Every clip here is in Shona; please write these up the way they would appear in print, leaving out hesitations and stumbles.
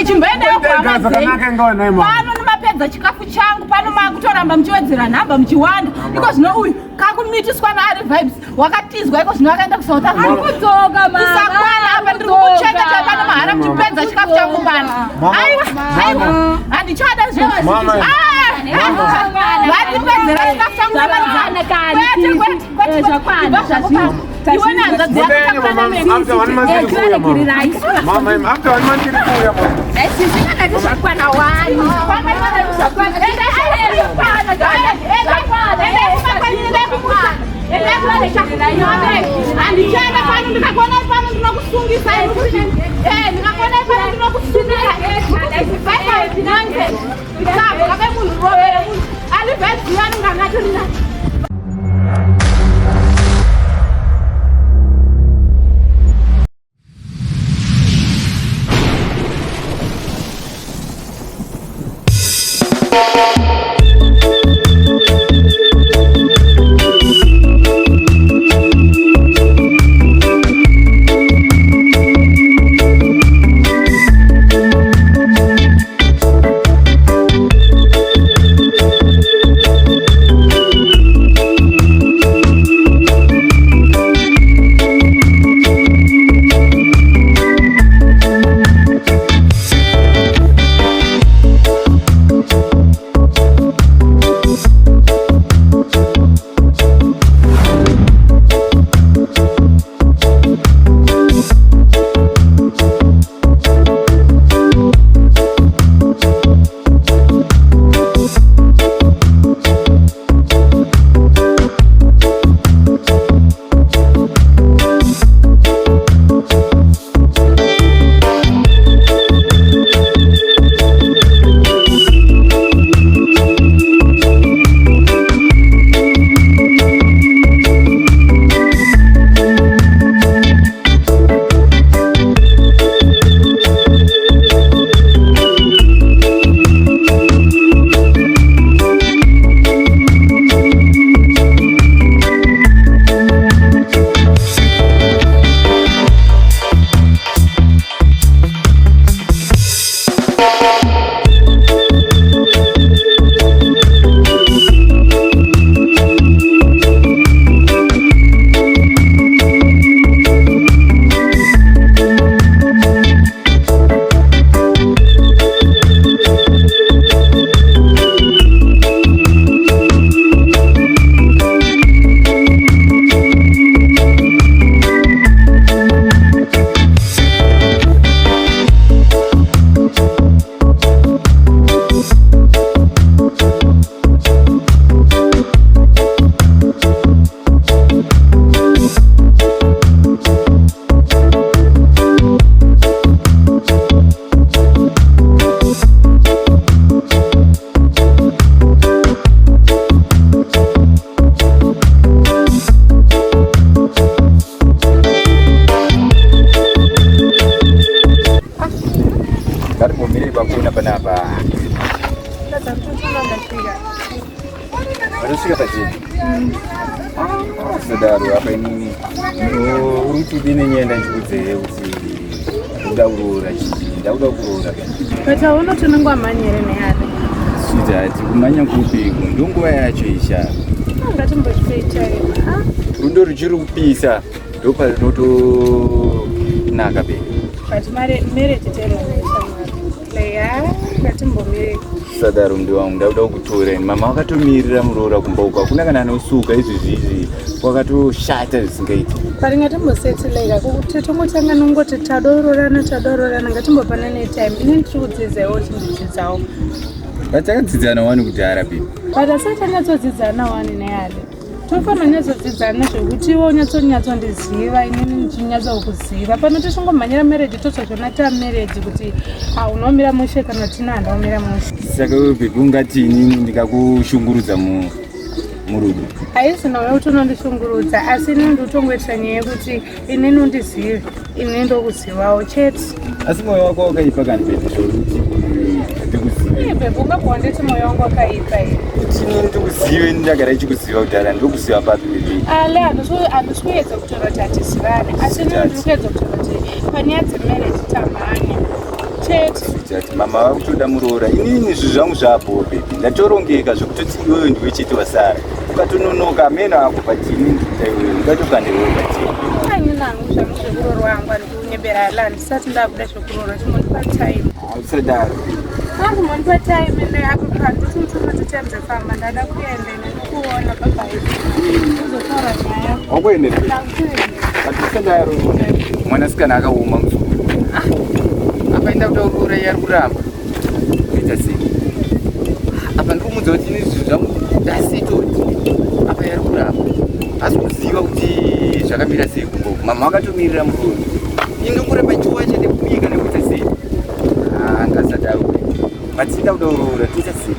Ichimboendawo kuhama dzenyu. Pano ndimapedza chikafu changu pano makutoramba muchiwedzera nhamba muchiwanda. Iko zvino uyu kakumitiswa naari vibes wakatizwa iko zvino akaenda kuSouth Africa. Kudzoka mama. Kusakwana apa ndiri kukuchengeta pano mahara muchipedza chikafu changu pano. Aiwa, aiwa. Handichada zve. Mama. Ah, Vandipedzera chikafu changu Zvakwana kani, Kwete, kwete, kwete. Zvakwana, Ibva zvako pano. Iwe nehanzvadzi yako Mudeni, takwana mama, nemi. after one month iri kuuya, mama. Mama, im- after one month iri kuuya, mama. Zvakwana wani. Handichada pano ndikakuona pano ndinokusungisa ndikakuona pano ndinokusungisa munhu rovere munhu alivhadziyani nganatorina. Ngatimbomire pakona panapa. Vanosvika pachena. Sadaro apa inini. Uri kuti udini nyaya ndichikudzere kuti uda kuroora chii? Ndakuda kuroora kani. But hauna kuti unenge wamhanyire nehari. Sweetheart, kumhanya kupi iko? Ndonguva yacho isha. Ngatimbozvipei time. Ah, Rudo ruchiri kupisa ndoparinotonaka be. but marriage tairongesha mwari. Like, ah, ngatimbomire. Sadaro mndi wangu ndakuda kukutora ini. Mama wakatomirira muroora kumba uko. Hakuna kana anosuka izvi zvizvi. Kwakatoshata zvisingaiti. But ngatimboseteleka kuti tongotanga nongoti tadororana tadororana ngatimbopanane time. Ini ndiri kudzidza iwe uchindidzidzawo. But takadzidzana wani kudhara baby. But asati anyatsodzidzana wani nehari. Tofanira nyatsodzidzana zvekuti iwe unyatsonyatsondiziva inini ndichinyatsokuziva. Pano tichingomhanyira marriage totsvazvona tamarriage kuti haunomira mushe kana tina handaumira mushe. Saka iwe baby ungati inini ndikakushungurudza murudo. Haisi nawe kuti unondishungurudza asi inini ndikutongoitira nyaya yekuti inini undizive inini ndokuzivawo chete. Asi moyo wako wakaipa kani baby zvokuti ndikuzive. Iye baby ungabva wanditi moyo wangu wakaipa here? Kuti inini ndikuzive ndagara ichikuziva kudhara ndikuziva papi baby. Ale handisi kuedza kutaura kuti hatizivane asi inini ndiri kuedza kutaura kuti panyaya dzemarriage tamhanya. Chete. Sweetheart, mama vakutoda muroora. Inini zvinhu zvangu zvabho baby. Ndatorongeka zvekutoti iwewe ndiwe chete wasara. Ukatononoka ameno ako but inini ndikuda iwewe. Ungatokanda iwewe pateni. Ini nangu zvangu zvekuroorwa hangu andikunyebera ala ndisati ndakuda zvekuroorwa chimondipa time. Usadaro. Hangu mondipa time ende apo panditi mutomatsi time dzafamba ndada kuenda ine ndokuona baba uzotaura nyaya. Wakuendepi? Ndakuenda. But usadaro. Mwanasikana akaoma musoro. Ah, apa enda kuda kuroora iye ari kuramba. Kuita sei? Apa ndiri kumudza kuti ini zvinhu zvangu ndasetoti. Apa iye ari kuramba. Asi kuziva kuti zvakamira sei kumba uku. Mama vakatomirira muroora. Ini ndongoramba ndichiwacha nekubika nekuita sei. Ah, ngasadaro. But enda kuda kuroora toita sei?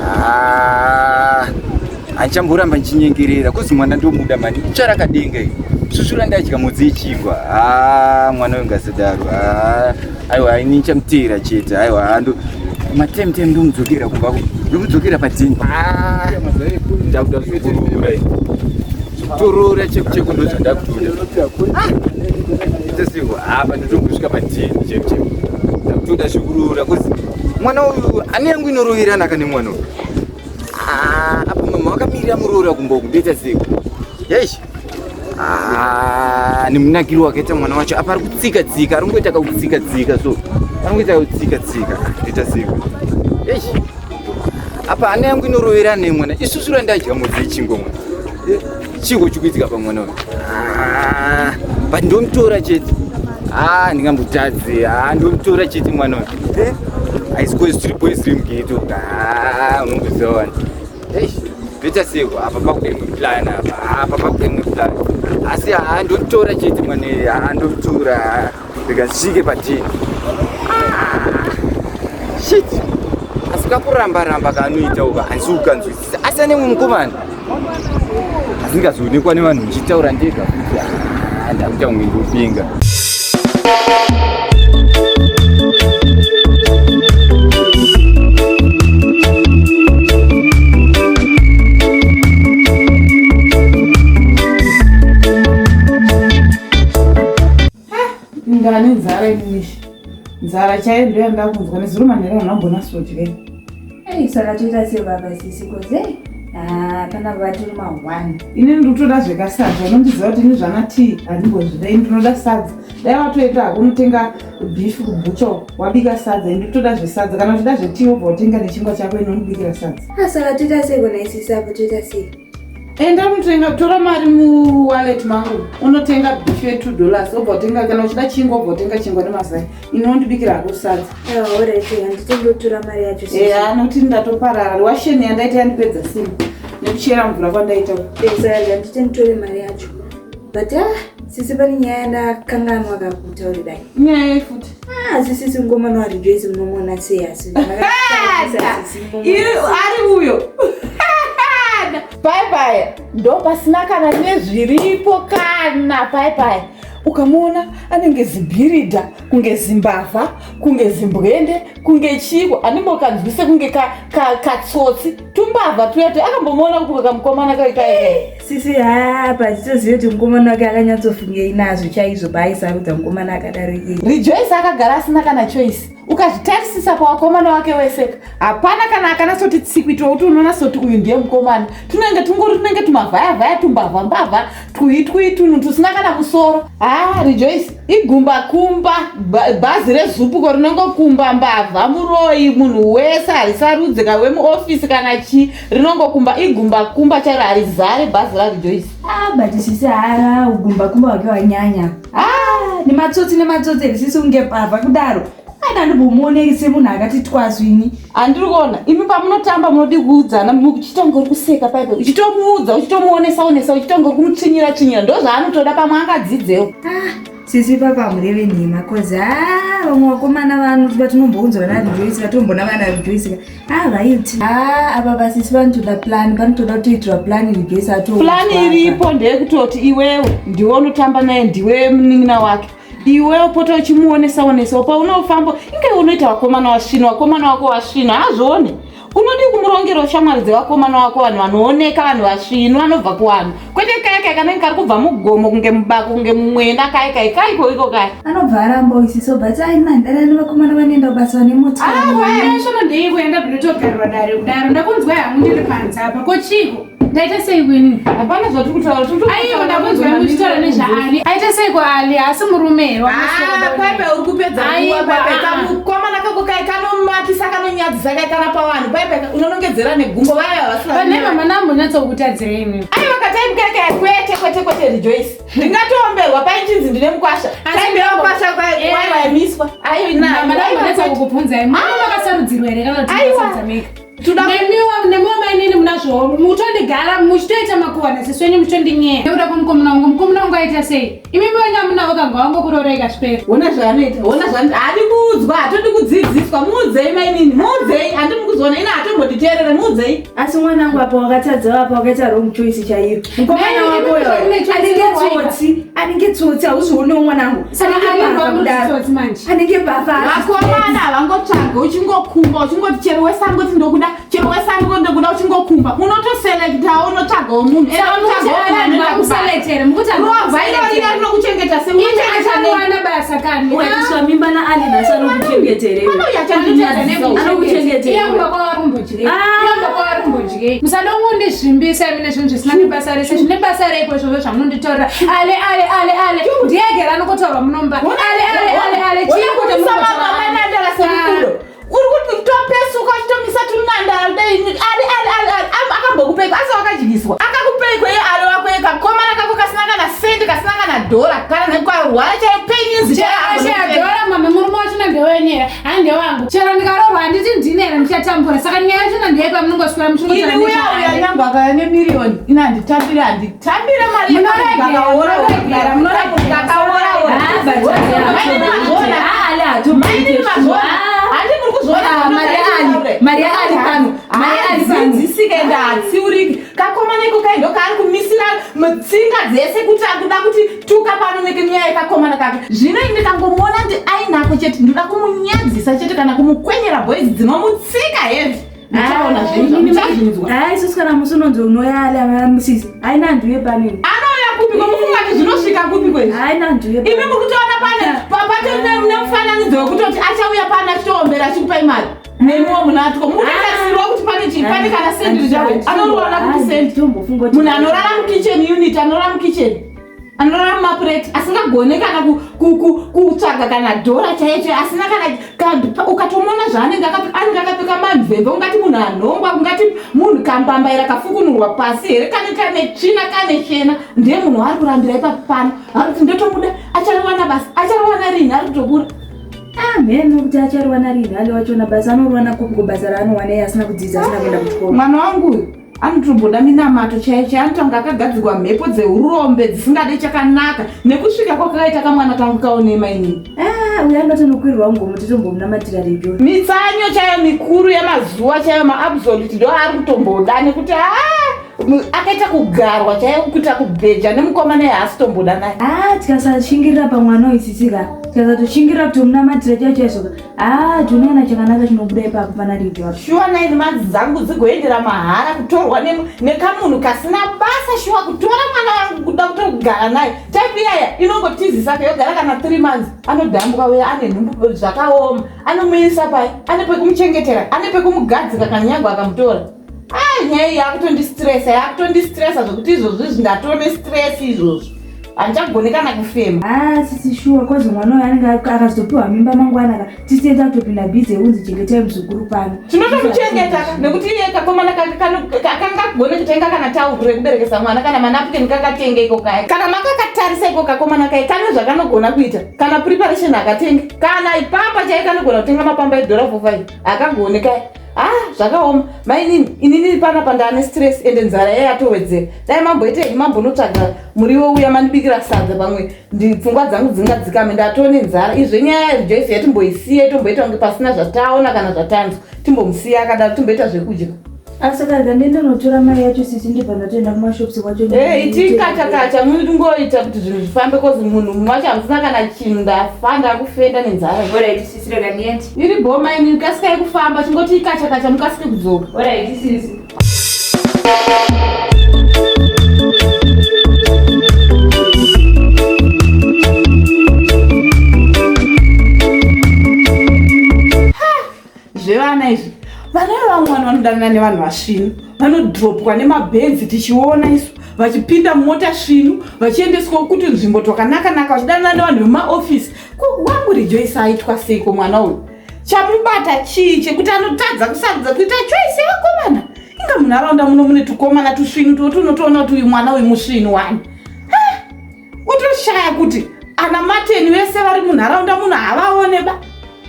Ah, handichamboramba ndichinyengerera kozi mwana ndomuda mani itsvarakadenga iyi svusvura ndadya mhodzi yechingwa Ah, mwana uyu ngasadaro Ah, aiwa ini ndichamuteera chete aiwa ndo matime time ndomudzokera kumba ndomudzokera padini Ah, ndakuda zvekuroora ini. Zvekutoroora cheku cheku ndozvandakutoda Tesiwa apa nditombosvika padini cheku cheku ndakutoda zvekuroora kozi mwana uyu ane yangu inoroverana ka nemwana uyu. Ah, apa mama vakamirira muroora kumba uku ndoita sei? Yesh. Ah, nemunakiro wakaita mwana wacho apa ari kutsika tsika, ari kungoita kakutsika tsika so. Ari kungoita kakutsika tsika. Ndoita sei? Yesh. Apa hana yangu inoroverana nemwana. Isusu randadya mhodzi yechingwa mwana. Chingwa chikuitika pamwana uyu. Ah, but ndomutora chete. Ah, ndingambotadze. Ah, ndomutora chete mwana uyu. Eh? Haisi kozi tiri boys tiri mughetto. Ah, unongoziva wani. Eish, ndoita seiko? Apa pakuda imwe plan apa. Apa pakuda imwe plan. Asi ah, ndomutora chete mwana uyu. Ah, ndomutora. Ndikasvike patini. Shit. Asi kakuramba ramba kaanoita uka handisi kukanzwisisa. Asi ane mumwe mukomana. Asingazoonekwa nevanhu ndichitaura ndega futi. Ah, ndakuita kunge ndopinga. Ndane nzara inini. Nzara chaiyo ndiyo yandakunzwa nezuro manheru handambona sodye. Ei, saka toita sei baba sisi koze? Ah, pana vatiri ma 1. Inini ndikutoda zvekasadza unondiziva kuti ini zvana tea handimbozvida ini ndinoda sadza. Dai watoita hako unotenga beef kubhucha uko wabika sadza ini ndikutoda zvesadza kana uchida zvetii wobva watenga nechingwa chako ini unobikira sadza. Ah, saka toita sei kona isisi apo toita sei? Enda unotenga tora mari muwallet mangu unotenga beef ye 2 dollars wobva watenga kana uchida chingwa wobva watenga chingwa nemazai ini wondibikira hako sadza. Aiwa, alright, handitendotora mari yacho sisi. Eya nokuti ndatoparara washeni yandaita yandipedza simba nekuchera mvura kwandaita. Eh, saka handitenditore mari yacho. But ah, sisi pane nyaya yandakanganwa kakutaurirai. Nyaya yei futi? Ah, sisi sisi mukomana waRejoice munomuona sei asi? Makataurisa sisi munomuona Iri ari uyo. Pai pai ndo pasina kana nezviripo kana pai pai ukamuona anenge zibhiridha kunge zimbavha kunge zimbwende kunge chiko andimbokanzwise kunge katsotsi tumbavha tuya tuya akambomuona kupuka kamukomana kai kai kai. Sisi haa pachitoziva kuti mukomana wake akanyatsofungei nazvo chaizvo paaisarudza mukomana akadaro iyeye. Rejoice akagara asina kana choice. Ukazvitarisisa pavakomana wake wese hapana kana akanatsoti tsikwitwa kuti unonatsoti uyu ndiye mukomana. Tunenge tungori tunenge tumavhaya vhaya tumbavha mbavha twi twi tunhu tusina kana musoro. Ah, Rejoice igumba kumba bhazi rezupuko rinongokumba mbavha muroyi munhu wese harisarudze kana wemuofisi kana chii rinongokumba igumba kumba chairo harizare bhazi raRejoice. Ah, but sisi haa ugumba kumba wake wanyanya. Ah, nematsotsi nematsotsi here sisi kunge mbavha kudaro. Aina ndimbomuoneki semunhu akati twaswini. Handiri kuona imi pamunotamba munodi kuudzana muchitonga uri kuseka paipe uchitomuudza uchitomuonesa onesa uchitonga uri kumutsvinyira tsvinyira ndo zvaanotoda pamwe angadzidzewo. Ah, sisi papa mureve nhema cause ah vamwe vakomana vanhu vatinombounzwa naRejoice vatombona vana Rejoice ah vaiti ah apa vasisi vanotoda plan panotoda kutoitirwa plan Rejoice ato Plan iripo ndeyekutoti iwewe ndiwe unotamba naye ndiwe munin'ina wake iwewe pota uchimuonesa onesawo paunofamba inge unoita vakomana wasvina vakomana wako wasvina hazvione. Unodii kumurongerawo shamwari dzevakomana wako, vanhu vanooneka, vanhu vasvinu vanobva kuvanhu, kwete kaya kaya kanenge kari kubva mugomo kunge mubako kunge mumwena kaya kaya kaiko iko kaya. Anobva aramba isiso but ainandara nevakomana vanoenda kubasa vane motikari. Ah, ndei kuenda pinotogarwa dare kudaro ndakunzwa hangu ndiri panze apa ko chiiko? Ndaita sei kuini? Hapana zvatiri kutaura. Aiwa ndakunzwa muchitaura nezvaAli. Aita sei kwaAli? Haasi murume here? Ah, Pepe uri kupedza nguva Pepe. Kamukomana kako kai kanomakisa kanonyadzisa kai kana pavanhu. Pepe unonongedzera negumbo vaya vasina. Pane mama ndambonyatsokutadzirei imi. Aiwa kataipi kai kai kwete kwete kwete Rejoice. Ndingatoomberwa paichinzi ndine mukwasha. Taipi mukwasha kwai waimiswa. Aiwa na. Mama ndambonyatsokukubvunzai. Mama makasarudzirwa here kana kuti makasarudza mega? Nemiwo mainini munazvowo mutondigara muchitoita makuhwa nasisi wenyu muchitondinyeya nekuda kwemukomana wangu. Mukomana wangu aita sei? Imimi wenyu amunavo kanga wangokuroora ikasvipera. Hona zvaanoita, hona zvaanoita. Haadi kuudzwa, hatodi kudzidziswa. Muudzei mainini, muudzei. Handiri kuzoona ina hatombonditeerere, muudzei. Asi mwanangu apa wakatadza apa wakaita wrong choice chaiyo. Mukomana wako uyo anenge tsotsi, anenge tsotsi hauzvionewo mwanangu. Saka Anenge bhavha kudaro. Anenge bhavha. Vakomana havangotsvage uchingokumba uchingoti chero wesango ti ndokuda chero wesango ndokuda uchingokumba unotoselektawo unotsvagawo munhu ende unotsvagawo munhu anoenda kubasa. Rovha iro riya rinokuchengeta sei unochengeta nei? Achawana basa kani. Waitiswa mimba naAli nhasi anokuchengeterei. Mwana uyu achandinyadzisa. Anokuchengetera. Iye kumba kwavo ari kumbodyei? Ah. Iye kumba kwavo ari kumbodyei? Musadongondizvimbisa imi nezvinhu zvisina nebasa rese. Zvine basa reiko izvozvo zvamunonditaurira? Ale ale ale ale. Ndiyegera anokotaurwa munomba. Ale ale ale ale. Chii kuti munotaura? Semukudo uri kutopesuka uchitomisa tunandara dei ali ali ali ali akambokupeiko asi wakadyiswa akakupeiko iye ali wako ega komana kako kasina kana sendi kasina kana dhora kana nekarwara chaiyo penyuzi Chadhora mama murume wachona ndewenyera handewangu chero ndikaroorwa handiti ndine here ndichatambura saka nyaya yachona ndeyekwa munongoswera ini uya uya muchingotaura nyange akauya nemiriyoni ini handitambire handitambire mari Munoregera, munoregera, munoregera. Ah, but Ah, Ali hatomboite shuwa. Ah, Mari Ali, Mari Ali pano, Mari Ali pano. dzidzisika ende hatsiuriki kakomana iko kai ndokaari kumisira tsinga dzese kuti akuda kuti tuka pano nenyaya yekakomana kake zvino ini ndikangomuona ndi ainako chete ndoda kumunyadzisa chete kana kumukwenyera boys dzinomutsika hevi muchaona zvinhu muchazvinzwa Ah, isusu kana musi unonzi unoya Ali amusisi. Haina nduye pano ini. anouya kupi kwemufunga kuti zvinosvika kupi kwezvi Haina nduye imi pano. muri kutoona pane patori nemufananidzo wekutoti achauya pano achitoombera achikupai mari nemiwo munatwo mukutotarisirwa kuti pane chii pane kana sendi richawe anoroona kuti sendi Tombofunga kuti- munhu anorara mukitchen unit anorara mukitchen anorara mumapureti asingagone kana kutsvaga kana dhora chaiyo chaiyo asina kana ukatomuona zvaanenge anenge akapfeka mamvemve ungati munhu anhongwa ungati munhu kambambaira kafukunurwa pasi here kane kane tsvina kane chena ndiye munhu waari kurambira ipapo pano ari kuti ndotomuda achariwana basa achariwana rini ari kutobura Ah, mheno kuti achariwana rini Ali wachona basa anoriwana kupi kubasa raanowana iye asina kudzidza asina kuenda kuchikoro. Mwana wangu uyu anotomboda minamato chaiyo chaiyo anotonga akagadzirwa mhepo dzeurombe dzisingade chakanaka nekusvika kwakakaita kamwana kangu kaonema inini. Ah, uyu anotonokwirwa ngomo titombomunamatira rejo. Mitsanyo chaiyo mikuru yemazuva chaiyo maabsolute ndo ari kutomboda nekuti akaita kugarwa chaiyo kuita kubheja nemukomana iye haasi tomboda naye. Ah, tikasashingirira pamwana uyu sisika tikasatoshingirira kutomunamatira chaiyo chaizoka ah tinoona chakanaka chinobuda ipapo pana rejo apo. Shuwa 9 months dzangu dzigoendera mahara kutorwa nekamunhu kasina basa shuwa kutora mwana wangu kuda kutogara naye type iyaya inongotizisa yogara kana 3 months anodhambuka uya ane nhumbu zvakaoma anomuisa pai ane pekumuchengetera ane pekumugadzika kana nyangwe akamutora. Ah, nyaya iyi yakutondistressa yakutondistressa zvekuti izvozvo izvi ndatone stress izvozvo handichagoni kana kufema. Ah, sisi shuwa kwazi mwana uyu anenge akazopiwa mimba mangwana ka tisiyenda kutopinda bhizi yekunzi chengetai muzukuru pano. Tinotomuchengeta ka nekuti iye kakomana kangagone kutenga kana tauro rekuberekesa mwana kana manapukeni kangatenge iko kaya kana makakatarisa iko kakomana kai kane zvakanogona kuita kana preparation akatenge kana ipapa chai kanogona kutenga mapamba edhora 45 akagone kai. Ah, zvakaoma mainini inini panapa ndane stress ende nzara yai yatowedzera dai mamboita henyu mambonotsvaga muriwo uya mandibikira sadza pamwe pfungwa dzangu dzingadzikame ndatone nzara izvo nyaya yaRejoice yatimboisiye tomboita kunge pasina zvataona kana zvatanzwa timbomusiya akadaro timboita zvekudya. Asi saka ndiende notora mari yacho sisi ndibva ndatoenda kumashops kwacho. Eh, iti kacha kacha munongoita kuti zvinhu zvifambe kozi munhu macho hamusina kana chinhu ndafa ndakufenda nenzara. Alright sisi rega ndiende. Iri bhoma imi kasikai kufamba chingoti kacha kacha mukasike kudzoka. Alright sisi. Zvevana izvi vana vevamwe vanhu vanodanana nevanhu vasvinu vanodropwa nemabhenzi tichiona isu vachipinda mumota svinu vachiendeswa kuti nzvimbo twakanaka-naka vachidanana nevanhu vemaofisi ko wangu Rejoice aitwa seiko mwana uyu chamubata chii chekuti anotadza kusarudza kuita choice yevakomana inga munharaunda muno mune tukomana tusvinu twoti unotoona kuti uyu mwana uyu musvinu wani utoshaya kuti ana mateni vese vari munharaunda muno havaone ba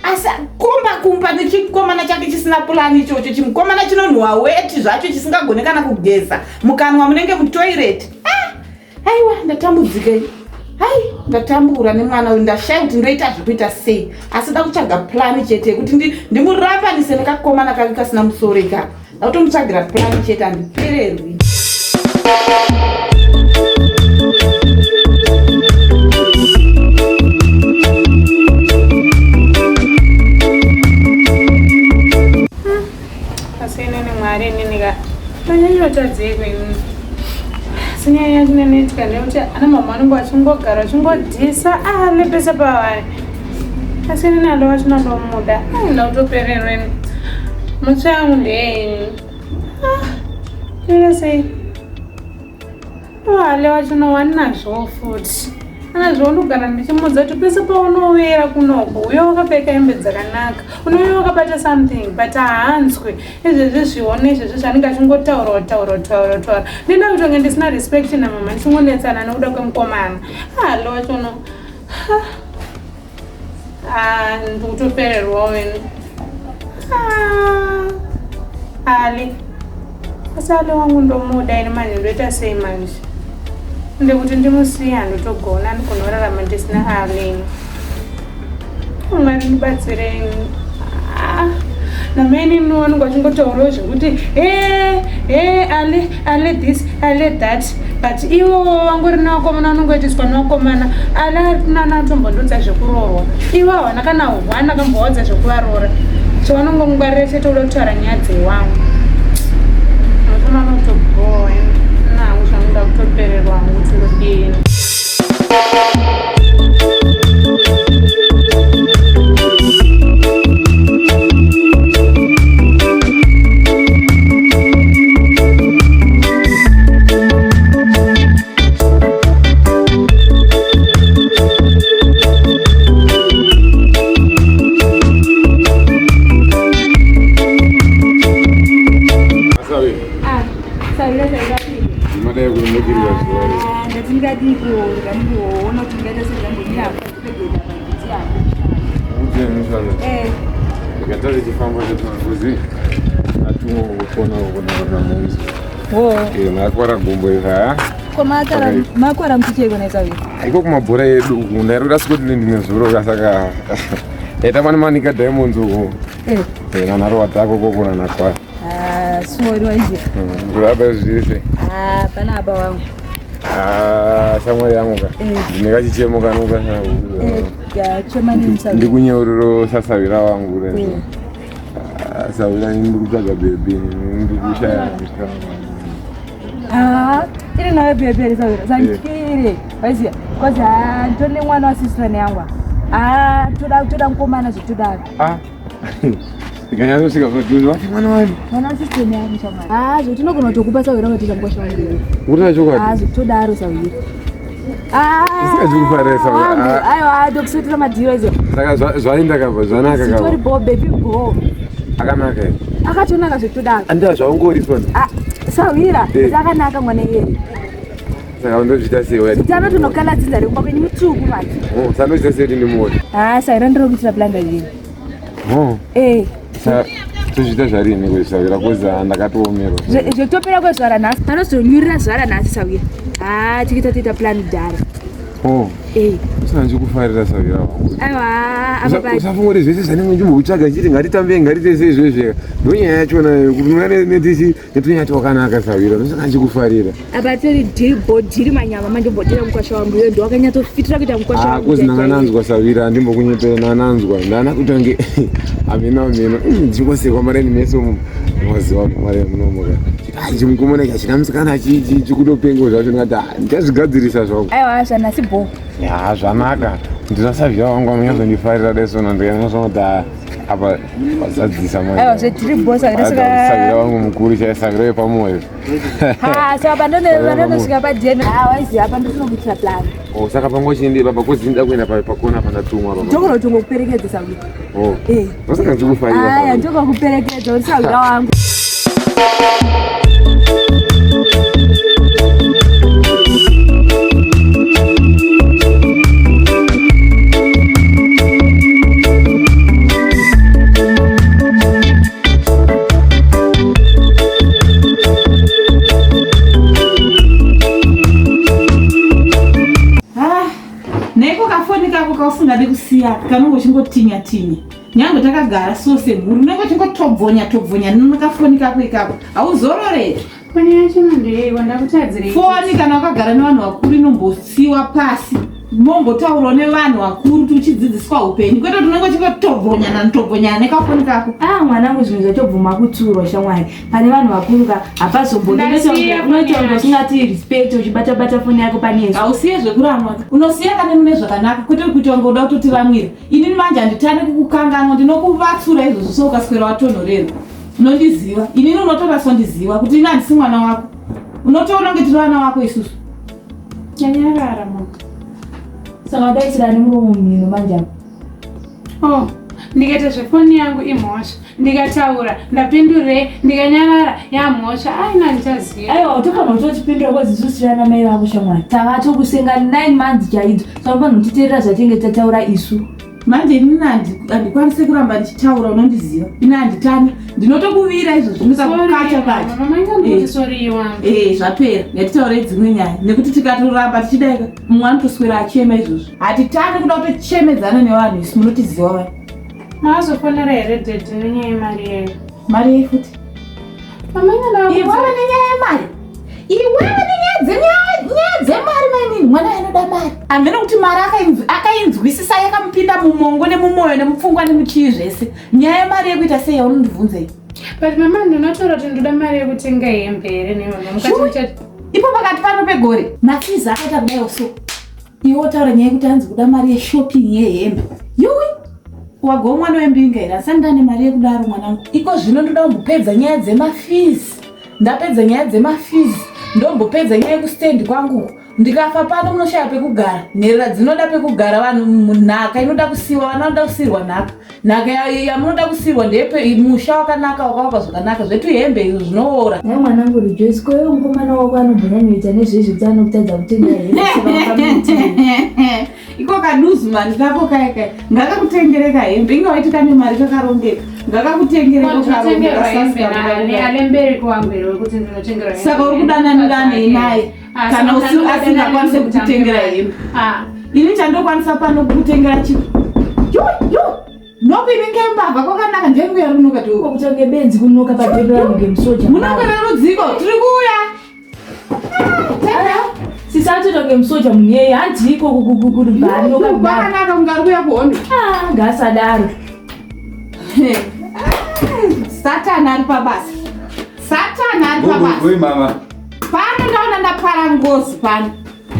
asi kumba kumba nechikomana chake chisina pulani ichocho chimukomana chinonhuwa weti zvacho chisingagone kana kugeza mukanwa munenge mutoireti ah! Aiwa ndatambudzika ini. Hai ndatambura nemwana uyu ndashaya kuti ndoita zvekuita sei asi da kutsvaga plani chete yekuti ndimurambanise nekakomana kake kasina musoro ikako ndakutomutsvagira plani chete handipererwi. Asi inini Mwari inini ka ndanyanyotadzeiko inini asi nyaya yacho inoitika ndeyekuti ana mama vanenge vachingogara vachingodhisa ah nepese pavari asi inini ando vacho ndandomuda aenda kutopererwa ini mutsva yangu ndeyeni ah inoita sei Wale wacho nowanazvowo futi anazvowo ndogara ndichimuudza kuti pese paunouyira kunoko uye wakapfeka hembe dzakanaka unouya wakabata something but haanzwe izvezvi zvione izvezvi zvaanenge achingotaura taura taura taura ndinoda kutonge ndisina respect namama ndichingonetsana nekuda kwemukomana ale wacho no Ah, ndikutopererwawo ini. Ah, Ali. Asi Ali wangu ndomuda ini manje ndoita sei manje? Ndekuti ndimusiye handitogona ndikunorarama ndisina Ali ini. Mwari ndibatsirei. Ah, namene ini wangu achingotaurawo zvekuti hey, hey, Ali, Ali this, Ali that. But ivo vangori nevakomana vanongoitiswa nevakomana Ali ari kunana atombondiudza zvekuroorwa. Ivo havana kana one akambovaudza zvekuvaroora. So vanongongwarira chete kuda kutaura nyaya dzewangu. Mukomana anotobhowa nangu zvangu ndakutopererwa hangu kuti ndodini. Makwara gumbo iri Makwara muchicheko naisaviri iko kumabhora edu uku ndairoda Scotland nezuro saka taita pane manika Diamonds uku nanharowa dzako kokona nakwara Kurapa zvese. Ah, pana apa wangu. Ah, shamwari yangu ka. Ndine kachichemo kanuka. Chema ni Ndikunyeuriro sasawira wangu re. Ah, sawira ndikutsvaga baby, ndikushaya musikana. Ah, iri nayo baby iri sawira. Sandityire. Waiziya. Cause ah, nditone mwana wasisirane yangu. Ah, toda toda mukomana zvotodaro. Ah. Ndikanyatosvika padhuze wati mwana wani. Mwana wasisirane yangu shamwari. Ah, zvotinogona kutokupa sawira ukatiita mukwasha wangu. Uri chokwadi? Ah, zvotodaro sawira. Ah, Usingazvikufarira sawira. Aiwa, ndokusoitira madhiro izo. Saka zvaenda kava zvanaka kava. Zvitori bo baby bo. Akanaka here? Akatonaka zvotodaro. Andira zvaungori sona. Ah, sawira, akanaka mwana iyeye. Saka ndozviita sei wewe? Tano tinokala dzinza rekumba kwenyu mutsvuku manje. Oh, saka ndozviita sei kuti ndimuone? Ah, sawira ndiri kuitira plan rachii. Oh. Eh. Saka tozviita zvarini kwesawira kozi ndakatoomerwa. Zvekutopera kwezvara nhasi. Panozonyurira zvara nhasi sawira. Ah, tikiita toita plan kudhara. Oh. Eh. Usina ndikufarira savira wangu. Aiwa, apa pa. Usafunga kuti zvese zvanenge ndimbokutsvaga ndichiti ngatitambe ngatiite sei zvezve. Ndonyaya yachona kuti unane netichi netunyaya twakanaka savira. Ndosaka ndichikufarira. Apa tori deal bhodhiri manyama manje bhodhira mukwasha wangu iyo ndowakanyatofitira kuita mukwasha Ah, wangu. kuzi ndananzwa savira andimbokunyepera ndananzwa ndana kutange ameno ameno ndichingosekwa mareni mese umu maziva mareni munomuka. Ah, chimukomana ichi hachina musikana chikutopengo zvacho ndikati ah, ndichazvigadzirisa zvangu. Aiwa, zvanasi bho. Ya zvanaka ndina savira wangu anonyatsondifarira desona ndikanyatsoona kuti ah, apa vazadzisa manje. Aiwa, zvedhiri bho savira saka. Savira wangu mukuru chai savira wepamoyo. Ha, saka pandonosvika padheni. Ah, waiziva apa ndinokuitira plan. Oh, saka pangochindi baba kozi ndida kuenda pakona pandatumwa baba. Ndokona kuti ungokuperekedza savira. Oh. Eh. Ndosaka ndikufarira. Aya, ndokakuperekedza uri savira wangu. Ah, neko kafoni kako kausingadi kusiya kanonge uchingotinya tinya nyange takagara so semhuri unenge uchingotobvonya tobvonya nekafoni kako ikako hauzororeri Foni yacho ndeyeiwa ndakutadzirei. Foni kana wakagara nevanhu vakuru inombosiwa pasi mombotaurawo nevanhu vakuru kuti uchidzidziswa upenyu kwete kuti unenge uchingotobvonyana notobvonyana nekafoni kako. Ah, mwanangu zvinhu zvachobvuma kutsiurwa shamwari. Pane vanhu vakuru ka hapazombodi Ndasiya foni unoita kunge yacho. usingati respect uchibata-bata foni yako panesu. Hausiye zvekuramwa unosiya kana mune zvakanaka kwete kuita kunge uda kutotiramwira. Inini manje handitani kukukanganwa ndinokuvatsura izvozvo so ukaswera watonhorerwa unondiziva inini unotorasondiziva kuti ini handisi mwana wako unotoona kunge tiri vana vako isusu. Nyanyarara mama. Saka wadaisira nemuromo mhino manje apa. Oh, ndikaita zvefoni yangu imhosva. Ndikataura ndapindurei, ndikanyarara yamhosva. Aina handichaziva. Aiwa, utofanira kutotipindura kozi isusu tiri ana mai vako shamwari. Takatokusenga 9 months chaidzo. Saka unofanira kutiteerera zvatinge tataura isu. Manje inini handikwanisi kuramba ndichitaura unondiziva ini handitani ndinotokuvira izvozvo ndikakukacha kacha. Mama ingandiuti sorry wangu. Ee zvapera ngatitaurei dzimwe nyaya nekuti tikatoramba tichidaika mumwe anotoswera achema izvozvo hatitani kuda kutochemedzana nevanhu isu munotiziva vai. Mazofonera here dhedhi nenyaya yemari yeyo? Mari yei futi? Mama inga Iwewe nenyaya yemari, iwewe nenyaya dzenyaya dzemari mainini mwana anoda mari hamene kuti mari akainzwisisa yakamupinda mumongo nemumwoyo nemupfungwa nemuchii zvese nyaya yemari yekuita sei yaunondibvunzei. But mama ndinotaura kuti ndoda mari yekutenga hembe here nemama mukati Sure. muchati Ipo pakati pano pegore mafizi akaita kudaiwo so iwe wotaura nyaya yekuti hanzi kuda mari yeshopping yehembe yuwi wagova mwana wembinga here asani ndane mari yekudaro mwanangu iko zvino ndoda kumbopedza nyaya dzemafizi ndapedza nyaya dzemafizi ndombopedza nyaya yekustendi kwangu ndikafa pano munoshaya pekugara nherera dzinoda pekugara vanhu nhaka inoda kusiwa vana vanoda kusiyirwa nhaka nhaka yamunoda kusiyirwa ndeyepe musha wakanaka wakavakwa zvakanaka zvetu hembe izvo zvinoora. Nhai mwanangu Rejoice, ko iwe mukomana wako anombonyanyoita nezvezvekuti anokutadza kutenga hembe saka wakamuitei? Iko kaduzumani kako kaya kaya ngakakutengereka hembe inga waiti kane mari kakarongeka ngakakutengereka ndinotengerwa hembe nani ukarongeka. alembereki wangu here wekuti ndinotengerwa hembe Saka uri kudananirana naye Ah, kana saka asingakwanise ndinodanana kukutengera hembe. Ah, Ini chandokwanisa pano kukutengera chi yo yo noku inenge mbavha kwakanaka ndenguya runoka tu Ko kutange benzi kunoka padheni vanhu ngemusoja. munongera rudziko tiri kuuya. Sisi atoita kunge musoja munhu iyeye hanzi iko kuribhanoka kudaro. Kwakanaka kunge ari kuuya kuhondo. Ah, ngaasadaro. Satani ari pabasa satani ari pabasa. Oi mama. Pano ndaona ndapara ngozi pano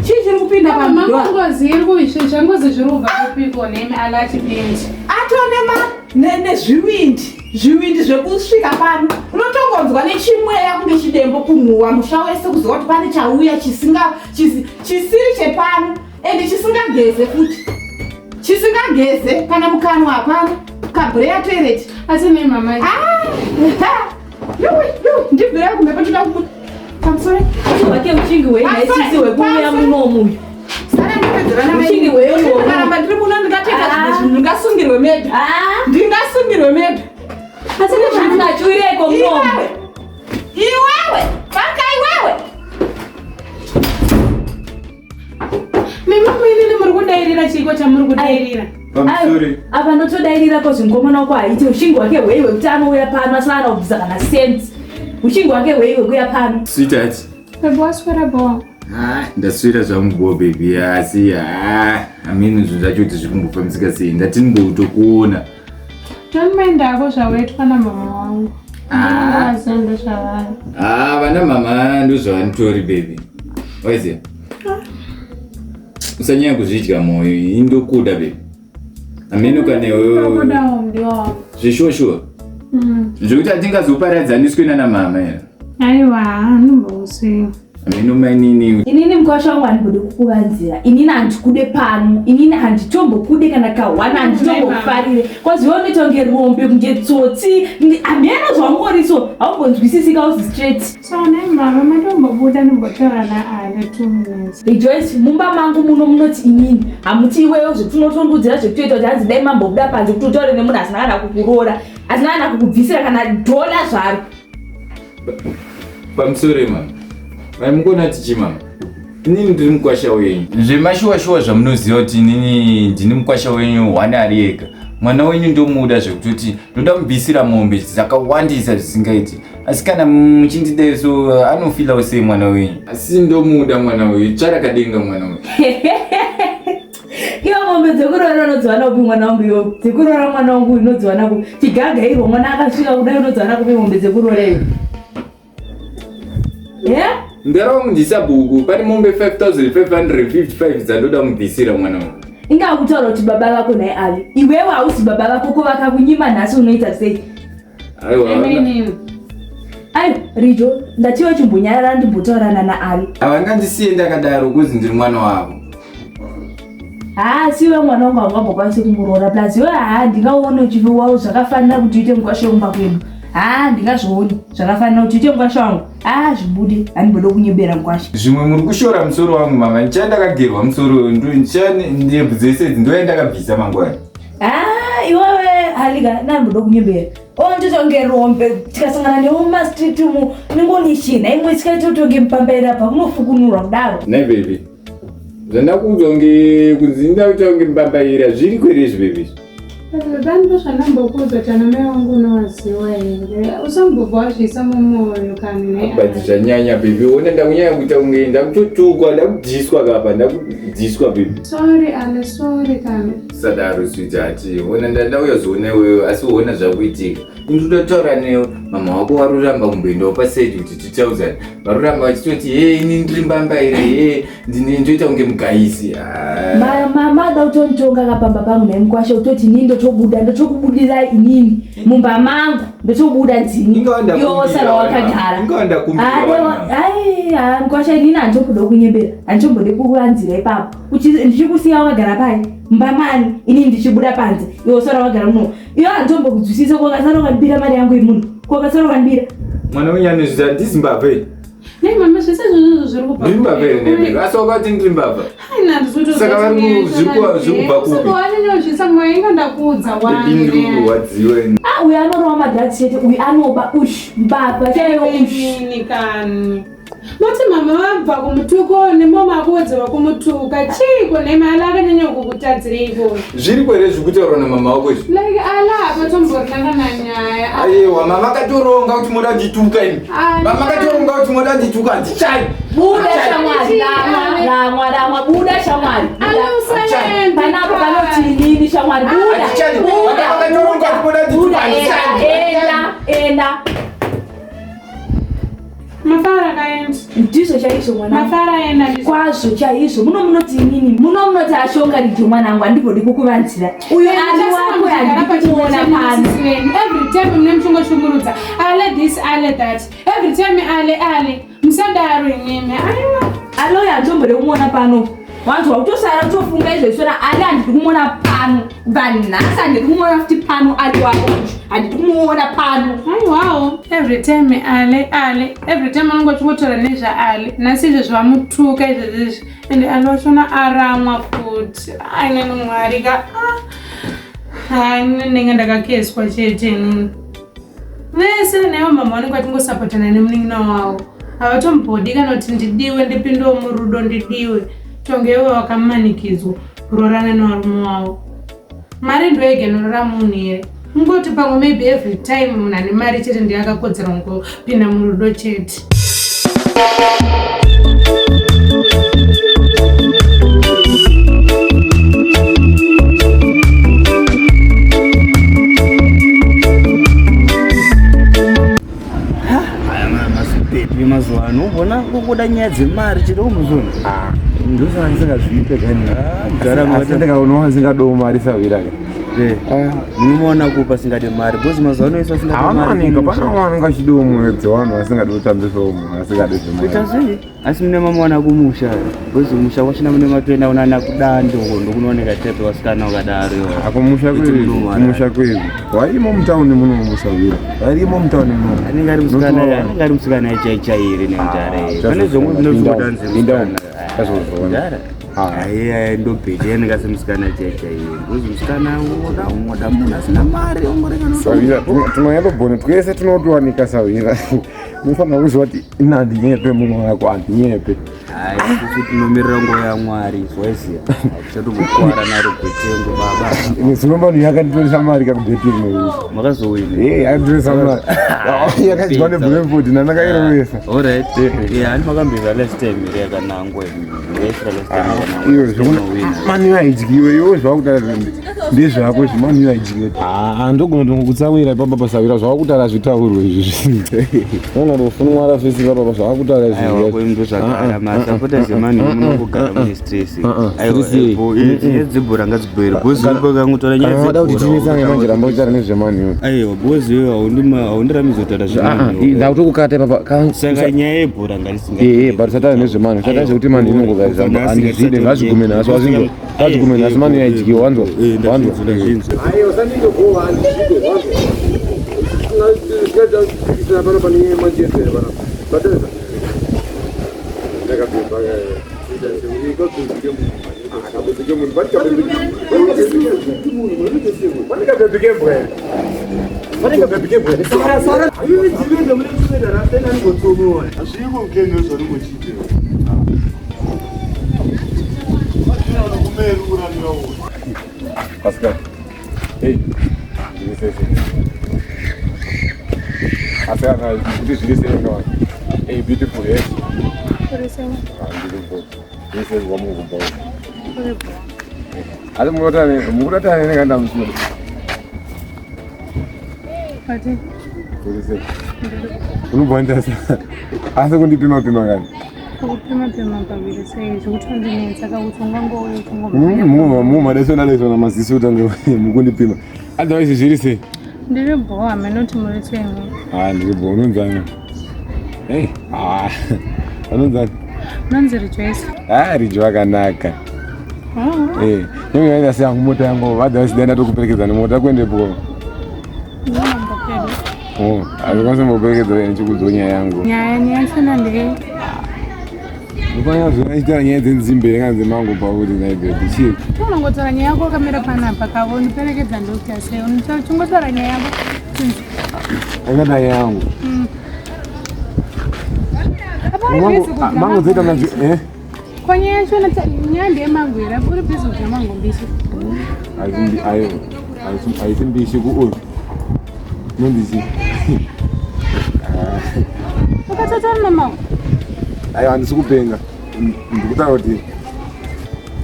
chii chiri kupinda mama pamudhora ngozi iri kuisvezva ngozi zviri kubva kupiko nemi alachipindi. atone nezvivindi zvivindi zvekusvika pano unotongonzwa nechimweya kunge chidembo kunhuwa musha wese kuziva kuti pane chauya chisiri chepano ende chisingageze futi chisingageze kana mukanwa hapana kabhureya toireti. Asi nei mama Ndibhureya kumhepo toda kubuda pamusoro. Wake uchingi hwenhaisisi hwekuuya munomu uyu. Sana Uchingi hweyo ndipedzerana ndiri muno ndingateka Ah. zvinhu ndingasungirwe meda Ah, ndingasungirwe meda. asi nezvatingachiwireko munomu. Iwewe iwewe paka iwewe. Mimi kudairira chiiko chamuri kudairira? Pamusori. Apa ndotodairira kozi mukomana wako haite ushingi hwake hwei hwekuti anouya pano asina kana kubvisa kana cent. Ushingi hwake hwei hwekuya pano. Sweetheart. Baby waswera bho. Ah, ndaswera zvangu bho baby asi ah, amene zvinhu zvacho kuti zviri kumbofambisika sei ndati ndimbotokuona. Don't mind hako zvawaitwa namama wangu. Ah. Ndinovaziva ndozvavari. Ah, vana mama ndozvavanotori baby. Waiziva? Usanyanya kuzvidya moyo, ini ndokuda baby. Ameno kana iwewe Ndokudawo mudiwa wangu. zveshuwa shuwa. Zvekuti hatingazoparadzaniswe nana mama here. Aiwa, andimbousiwa. Ameno mainini Inini mukwasha wangu handimbode kukuvanzira. Inini handikude pano. Inini handitombokude kana kahwana handitombokufarire. Kozi iwe unoita kunge rombe kunge tsotsi. Hameno zvawangori so haumbonzwisisika uzi straight. So nei mama matombobuda ndimbotaura naAle 2 minutes. Rejoice, mumba mangu muno munoti inini hamuti iwewe zvetunotondudzira zvekutoita kuti hanzi dai mambobuda panze kuti utaure nemunhu asina kana kukuroora asina kana kukubvisira kana dhola zvaro. Pamusoro mama. Mai mukona tichi mama. Inini ndiri mukwasha wenyu. Zvemashuwa-shuwa zvamunoziva kuti inini ndini mukwasha wenyu hwani ari ega. Mwana wenyu ndomuda zvekutoti ndoda mubvisira mombe dzakawandisa zvisingaiti. Asi kana muchindidai so anofilawo sei mwana wenyu? Asi ndomuda mwana uyu, tsvarakadenga mwana uyu. Iwe mombe dzekuroora unodziwana kupi mwana wangu iwe? Dzekuroora mwana wangu unodziwana kupi? Chigagairwa mwana akasvika kudai unodziwana kupi mombe dzekuroora iwe? Yeah? Mdara wangu ndisabhuku, pane mombe 5555 dzandoda mubvisira mwana wangu. Inga kutaura kuti baba vako nhai Avi. Iwewe hausi baba vako ko vakakunyima nhasi unoita sei? Aiwa. Inini. Aiwa, Rijo, ndatiwe chimbonyarara ndimbotaurana naAvi. Havangandisiye ndakadaro kuzi ndiri mwana wavo. Haa, si iwe mwana wangu haungambokwanisi kumuroora plus iwe haa ndingaone uchiwawo zvakafanira kuti uite mukwasha wemumba kwedu. Haa, ndingazvioni zvakafanira kuti uite mukwasha wangu. Haa, zvibude, handimbode kunyebera mukwasha. Zvimwe muri kushora musoro wangu mama, ndichaya ndakagerwa musoro, ndichaya ndebvu dzese idzi ndoya ndakabvisa mangwana. Haa, iwewe Halika, ndamboda kunyebera. Oh, ndotonge rombe tikasangana newe mumastreet umu unenge imwe sikaitotonge mupambaira pa kunofukunurwa kudaro. Nhai baby. Zvandakuudzwa kunge kunzi ndakuita kunge mbambaira zviri kwere izvi baby. Baba ndozvandambokuudza kuti ana mai vangu unovaziva here? Usambobva wazviisa mumwoyo kani nhai. But zvanyanya baby, ona ndakunyanya kuita kunge ndakutotukwa, ndakudhiswa kapa, ndakudhiswa baby. Sorry Ale, sorry kani. Sadaro sweetheart, ona ndauya zoona iwewe asi ona zvakuitika. Ini ndoda kutaura newe, mama wako waruramba kumboendawo paside kuti titaudzane. Varuramba vachitoti hey ini ndiri mbambaira, hey ndini ndoita kunge mugaisi. Ah. Mama ada kutonditonga kapamba pangu nhai mukwasha kutoti inini ndotobuda ndotokubudirai inini mumba mangu ndotobuda ndini Ingawa ndakumbira iwe wosara wena. wakagara. Ingawa ndakumbira wena. Ai, mukwasha inini handitomboda kunyebera handitombode kukuvanzira ipapo. Ndichikusiya wakagara pai mumba mani inini ndichibuda panze iwe wosara wakagara muno. Iwe handitombokudzwisisa ko wakasara wakandibira mari yangu yemunhu ko wakasara wakandibira. Mwana wenyu anozviti handisi mbavha iyi. Nei mama zvese izvozvo zviri kubva. Ndiri mbavha here nemi? Asi wakati ndiri mbavha. Saka vari zviri kubva kupi? Wanyanyozvisa mwoyo inga ndakuudza Baby ndiri wani. kurwadziwa ini. Ah, uyu anorova madrugs chete uyu anoba ush mbavha chaiyo ush. Inini kani. Moti mama vabva kumutuko nemama akuwedzerwa kumutuka chiiko nhema Ala akanyanya kukutadzireiko? Zviri kwere zviri kutaurwa namama wako izvi? Like Ala hapatombori kana nyaya. Aiwa mama akatoronga kuti moda ndituka ini. Ah, Mama akatoronga kuti moda ndituka handichai. Buda shamwari, ramwa, ramwa, ramwa, buda shamwari. Ala Buda. usaende. Panapa panoti inini shamwari, buda, Handichadi. buda, Akatoronga kuti moda ndituka buda, handichadi. enda, enda, enda. Mafara kaenda. Ndizvo chaizvo mwana. Mafara enda ndizvo. Kwazvo chaizvo, muno munoti inini, muno munoti ashonga ndijo mwanangu, handimbodi kukuvanzira. Uyo ari wako handidi kumuona pano. Every time mune muchingoshungurudza ale this ale that every time ale ale musadaro imimi aiwa Aloyo handimbode kumuona pano. Wanzwa kutosara kutofunga izvezvo na Ali handidi kumuona pano. Kubva nhasi handidi kumuona futi pano Ali wako. Handidi kumuona pano. aiwawo every time ale ale every time anonge achingotaura nezvaale nhasi izvezvi vamutuka izvezvi izvi ende ale wachona aramwa futi ainini mwari ka hai ndinenge ndakakezwa chete inini vese naivo mama vanenge vachingosapotana nemunin'ina wavo havatombodi kana kuti ndidiwe ndipindewo murudo ndidiwe tonge ivo vakamanikidzwa. roorana nevarume wavo. Mari ndoyega inorora munhu here? Kungoti pamwe maybe every time munhu ane mari chete ndiye akakodzera kungopinda murudo chete. Mazipepi mazuva ano ubona kungoda nyaya dzemari chete umuzona. Ah, ndosaka ndisingazviite kani. Ah, Asi ndikaona vasingadawo mari sahwira ka. Eh, Ah. munoona kupa asingade mari because mazuva ano isu asingade mari. Havanowanika, pane vamwe vanenge vachidawo mwoyo dzevanhu vasingadi kutambisawo munhu asingadi zvemari. Kuita sei? Asi mune mamuwana kumusha because musha kwachina mune matoenda kunana kudando ndokunooneka type vasikana wakadaro. Akumusha Kuti kwedu, munowana. kumusha kwedu. Varimo mutauni muno musahwira. Varimo mutauni muno. Anenge ari musikana, anenge ari musikana chaichairi nemudhara. Pane zvomwe zvinozodanzi musikana. Tazozviona. Aiya ndobheti anenge asi musikana chaichairi. Because musikana unoda unoda munhu asina mari ongoreka. Sahwira, tunonyatobhona twese tunotowanika sahwira. Unofanira kuziva kuti ini handinyepe mumwe wako handinyepe. Hayi, isusu tinomirira nguva yaMwari, waiziya. Tichatombokuvara naro bhetengo baba. Zvinomba yakanditoresa mari kakubheti rimwe. Makazowina. Eh, yakanditoresa mari. Yakadyiwa neBrentford nandakairovesa. Alright. Yeah, ani makambirira last time here yakanangwa imi. Makaisira last time yakanangwa. Iyo zvekuna mani haidyiwe iwe zvakutaura ndezvako izvi mani haidyiwe. Ah, ndogona kutongokutsamwira ipapa pasawira zvakutaura zvitaurwe izvi. Unoona kuti ufunumwara fesi ipapa zvakutaura izvi. Aiwa, kwemi ndozvagara masapota zemani munongogara mune stress. Aiwa, Stress yei? nyaya dzebhora ngadzibhoere. Because ukangotaura nyaya Kana wada kuti dzebhora. tinesane manje ramba uchitaura nezvemani. Aiwa, because iwe haundirambidzi kutaura zvemani. Ndakutokukata ipapa. Saka nyaya yebhora ngatisinga. Eh, but usataura nezvemani. Usataura zvekuti mani inongogaisa. Handizvide ngazvigume nhasi wazingo. Ngazvigume nhasi mani haidyiwe wanzwa. Wanzwa. Ndazvinzwa. Aiwa, usandindogowa handizvide wanzwa. Pano pane Manchester pano. Bateza. Pascal. Hey. Zviri sei sei? Asi kana kuti zviri sei kana. Hey, beautiful, yes. Uri sei? Ah, ndiri good. Zviri sei kwamungu bho. Uri bho. Asi mukutane mukutane nenganda musoro. Ati Zviri sei? Unobva asi kundipima pima kani. kukupima pima paviri sei zvekuti undinetsa kakuti ungangouya uchingomhanya. Mumadesona desona maziso utange mukundipima. Otherwise zviri sei? Ndiri bho hameno kuti muri sei. Ah, ndiri bho unonzani? Hey, ah. Unonzani? Unonzi Rejoice. Ah, Rijo akanaka. Oh, Eh, nyonge yaenda sei yangu mota yangu, otherwise dai ndatokuperekedza nemota kuendepo. ndinomba pedu. Oh, azvikwanisi kumboperekedza ndichikuudza nyaya yangu. Nyaya nyaya yachona ndei? Ndokanya zvinoita nyaya dzenzimbe kana dzemango pauri nhai baby. Chii? Unongotaura nyaya yako wakamira panapa kavo undiperekedza ndokuita sei? Uchingotaura nyaya yako. Ungada nyaya yangu. Apa uri busy kudya Mango dzoita mango. manje eh? Ko nyaya yachona nyaya ndeyemango here? Uri busy kudya mango mbishi. Haisi ayo. Haisi mbishi ku uyu. Nondichi. Ukatataura namango. Ayo handisi kupenga. Ndikutaura kuti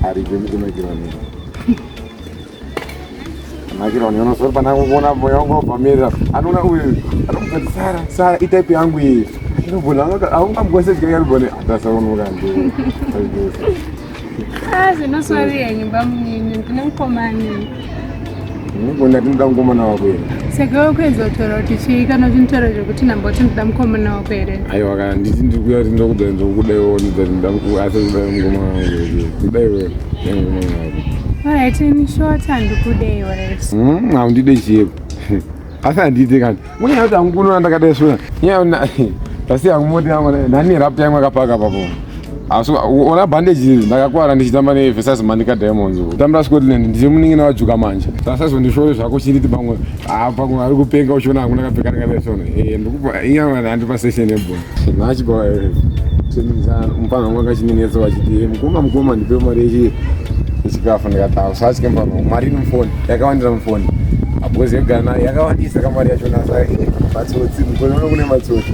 aripe mukunakirwa nei. Nakirwa nei unosori pana kuona moyo wangu wabvamirira. Anoona uyu anomubva Sara, Sara itype yangu iyi. Anobona aungamukwanisi kudya yaribone atasaonoka ndi. Ah, zvinoswari henyu bamunini ndine mukomani. Ndinogona ndinoda mukomana wako here. Saka iwe kuedza kutaura kuti chii kana uchinitaura zvekuti namboti ndinoda mukomana wako here? Aiwa kana nditi ndikuya kuti ndokuda ndokudaiwo ndida ndida asi kuda mukomana wangu here. Kudaiwo nemukomana wako. Alright, in short handikudei alright. Haundide chiyepo. Asi handiite kani. Munyaya kuti hangu ndakadai sona. Nyaya tasiya hangu mota yangu nani rapt yangu yakapaka papo. Asi ona bandage iri ndakakwara ndichitamba neVersus Manica Diamonds. Kutambira Scotland ndiri munin'ina waJuka manje. Sasazondishore zvako chinditi pamwe ah pamwe ari kupenga uchiona hangu ndakapfeka ndakadai sona. Eh ndikupa inyama handipa session yebhora. Nachipa mufana wangu akachinenetsa vachiti mukoma mukoma ndipe mari yechi Chikafu ndikati usatye mfana mari iri mufoni yakawandira mufoni because yekugara nayo yakawandisa kamari yachona matsotsi mukore uno kune matsotsi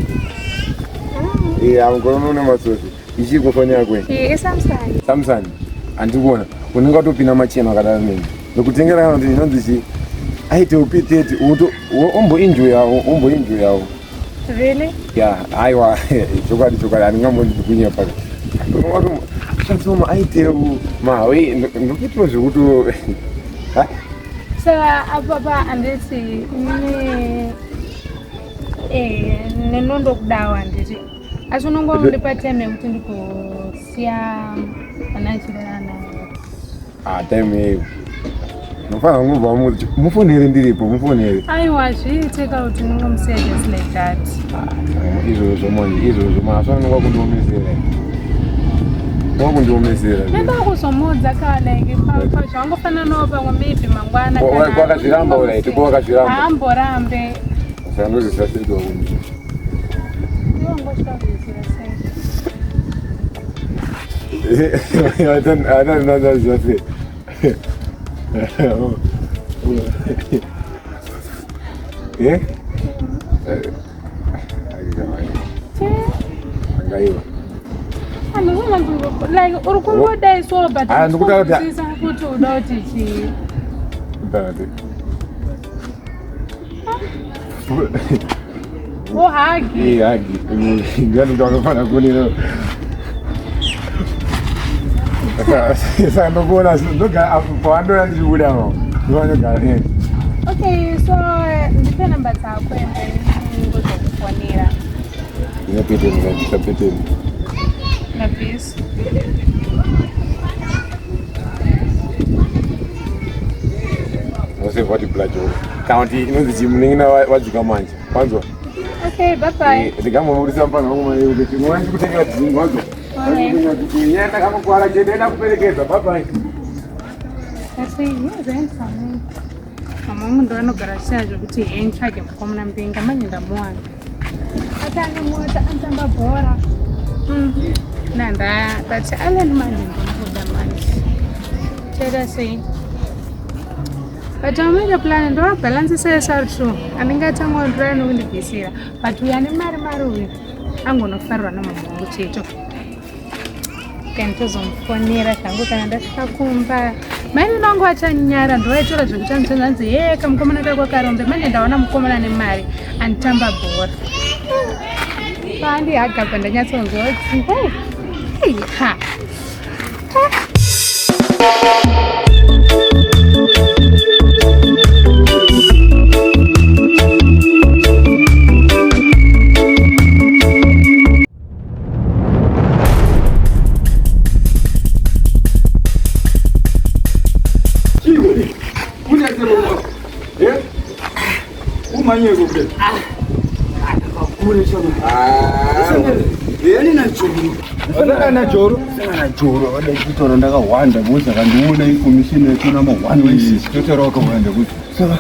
iya mukore uno kune matsotsi ichiri kufoni yako iyi isamsung samsung handiri kuona unenge watopinda machena wakadaro neni ndokutengera kana kuti inonzi chii aite upiteti omboinjoyawo omboinjoyawo Really? Ya, aiwa, chokwadi chokwadi handingambondi kunyepa. Shandisa maaitero mawe ndokuitira zvekuti Saka apa pa handiti inini eh nenondokudawo handiti asi unongondipa time yekuti ndigosiya ana achirara naye. Ah, time yeyo. Nofanira kungobva muti mufonere ndiripo mufonere. Aiwa zviite ka kuti unongomusiya just like that. Ah, izvozvo manje izvozvo masva anonga kundiomesera. Wakundiomesera. Nenda kuzomuudza ka like zvangofanana nawo pamwe maybe mangwana kana. Wakazviramba uraiti ko wakazviramba. Haamborambe. Saka ndozvisa sei wakundi. Iwe ungosvika kuzviziva sei? Like uri kungodai so but Ah, ndikuda kuti- ndikuzwisisa kuti uda kuti chii. Wohagi. Hagi. Ndinofanira kunira. Saka ndokuona ndogara pawandora ndichibuda apo. Ndogara. Okay, so ndipe namba dzako and then ngozokufonera. Ndinopeteni ndinopeteni. Nabhisi. Mose vati blajo. Kana kuti inonzi chii munin'ina wadzika manje. Wanzwa? Okay, bye bye. Ndikambomuburisa mupanga wangu mane kuti mwana ndikutengera drink wanzwa. Alright. Nyaya ndakamukwara chete enda kuperekedza. Bye bye. Asi yes, handsome. Mama wangu ndo anogara achiita zvekuti hei nditsvage mukomana mbinga manje ndamuwana. Atanga mota anotamba bhora. Nanda but Alan manje ndomuda manje. Chaita sei? But amaita plan ndovabhalansisa SR2 anenge atanga ndura nokundibvisira but uyu ane mari mari uyu angonofarirwa namama wangu chete. Kan tozomufonera zvangu kana ndasvika kumba. Mai vangu vachanyara ndovaitora zvekuti anditonzi hanzi hee kamukomana kako karombe manje ndaona mukomana nemari anditamba bhora. Paandihaga ndanyatsonzwa kuti hey, hey, ha. Joro vada kutaura ndakahwanda because akandiona information yachona mahwani wese Totaura wakawanda kuti saka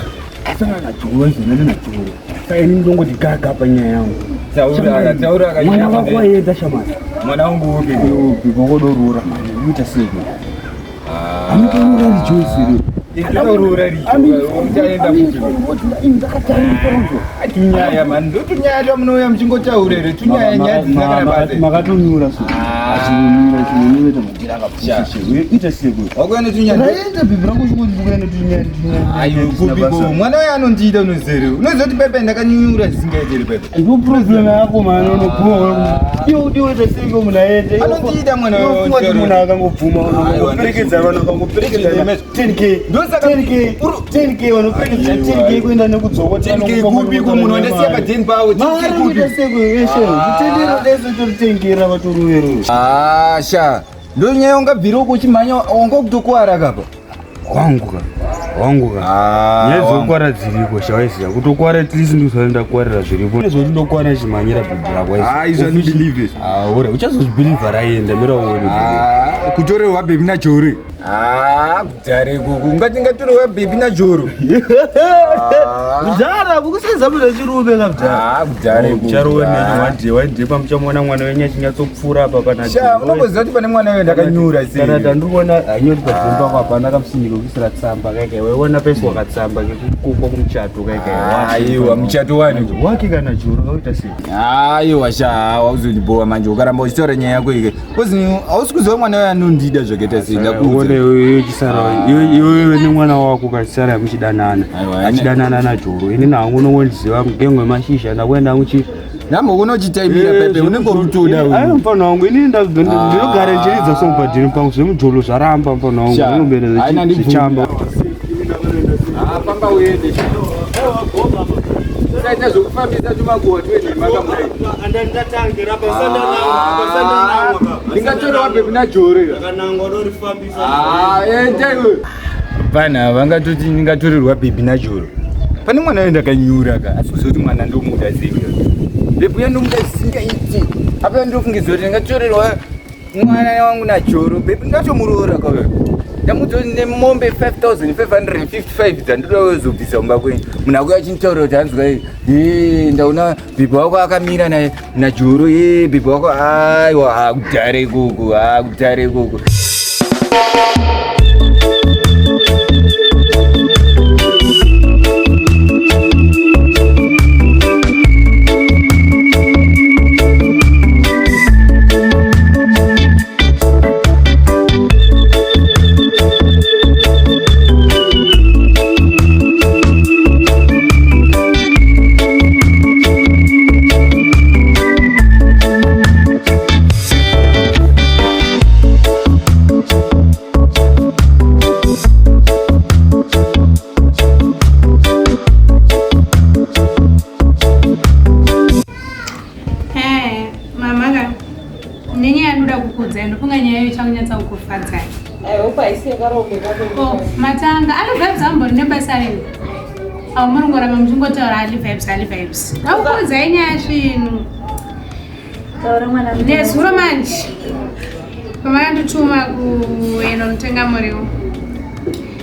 saka najoro aizonana najoro saka ini ndongoti gaga panyaya yangu taura taura mwana wako aenda shamani mwana wangu upi upi kwakodorora mani uita sei amutorora rijoisi Itotorora richaenda kuti tunyaya mani ndotunyaya twamunouya muchingotaura here tunyaya nyaya dzisina kana basa makatonyura so Ah. achinyura chinyura tamadira akapusa ita sei wakuya netunyaya raenda bhibhi rangu chingoti ndikuya netunyaya ayo kupiko mwana uyo anondiita unozere unoziva kuti pepe ndakanyura zvisingaiteri pepe ndo problem yako mani unopuwa iwe kuti uita sei ko munhu aende Anondiita mwana Iwe uyo, funga kuti munhu akangobvuma Aiwa, unongoperekedza vanhu akangoperekedza 10k Ndosaka- 10k 10k vanoperekedza 10k kuenda nekudzoka 10K kupi ko munhu wandasiya padeni pawo 10K mari kupi kuita sei kweshe kutendera dai sotoritengerera vatoruverero Ah, sha ndonyaya ungabvira uko uchimhanya wanga kutokuwara kapa wangu ka wangu ka nyaya dzokukwara dziriko shawaiziya kutokwara at least ndizvani ndakwarira zviripo nezvoti ndokwara chimhanyira bhibhi rako Ah, izvo handibelieve izvo. ure uchazozvibhilivha raenda mira uone kutorerwa bhebi najore Ah, kudhara ikoko ungati ngatorwa bhebhi najoro. Mudhara kukusenza mune chirume ka mudhara. Ah, kudhara ikoko. Mucharowe nenyu one day one day pamuchamuona mwana wenyu achinyatsopfuura apa pana. Sha, unomboziva kuti pane mwana weyo ndakanyura sei. Kana tandikuona hanyori padzimba pako hapana kamusinyi kekuisira tsamba kaikai waiona paiswa katsamba kekukokwa kumuchato kaikai. Aiwa, muchato wani? Wake kana joro kauita sei? Aiwa sha, wauzondibhowa manje ukaramba uchitaura nyaya yako ike. Kozi hausi kuziva mwana weyo anondida zvakaita sei ndakuudza. Uone iwe chisara iwe nemwana wako kachisara muchidanana. Aiwa, Achidanana najoro. Ini hangu unongondiziva mugengo wemashizha ndakuenda muchi Ndambokuona uchitaimira pepe unenge urutoda Ayo wewe. mfana wangu ini ndinogara ndichiridza song padhini pangu zvemujolo zvaramba mfana wangu Sha, ndinobereza haina ndibvumi. zvichamba. Ah, famba uende. Usaita zvekufambisa tumaguwa tuenhema kamudai. Ndingatorwa bhebhi najoro ira. Ah, enda iwe. Vanhu vangatoti ndingatorerwa bhebhi najoro. Pane mwana uyo ndakanyura ka, asi kuziva kuti mwana ndomuda sei. Bhebhi uya ndomuda zvisingaiti. Apa ndofungidzira kuti ndingatorerwa mwana wangu najoro. Bhebhi ndatomuroora ka uyo. Ndamuudza kuti nemombe 5555 dzandoda kuzobvisa kumba kwenyu. Munhu akuya achinditaurira kuti hanzwa ee ndaona bhebhi wako akamira naye najoro ee bhebhi wako aiwa hakudhara ikoko hakudhara ikoko. Eh, mama ka nenyaya yandoda kukuudzai ndofunga nyaya iyo ichakunyatsa kukufadzai. I hope haisi yakarombe kako. Oh, matanga ali vibes ambori nebasa rei au muri kungoramba muchingotaura ali vibes ali vibes ndakukuudzai nyaya zvinhu Taura mwana nezuro manje pamakandituma kuenda kunotenga muriwo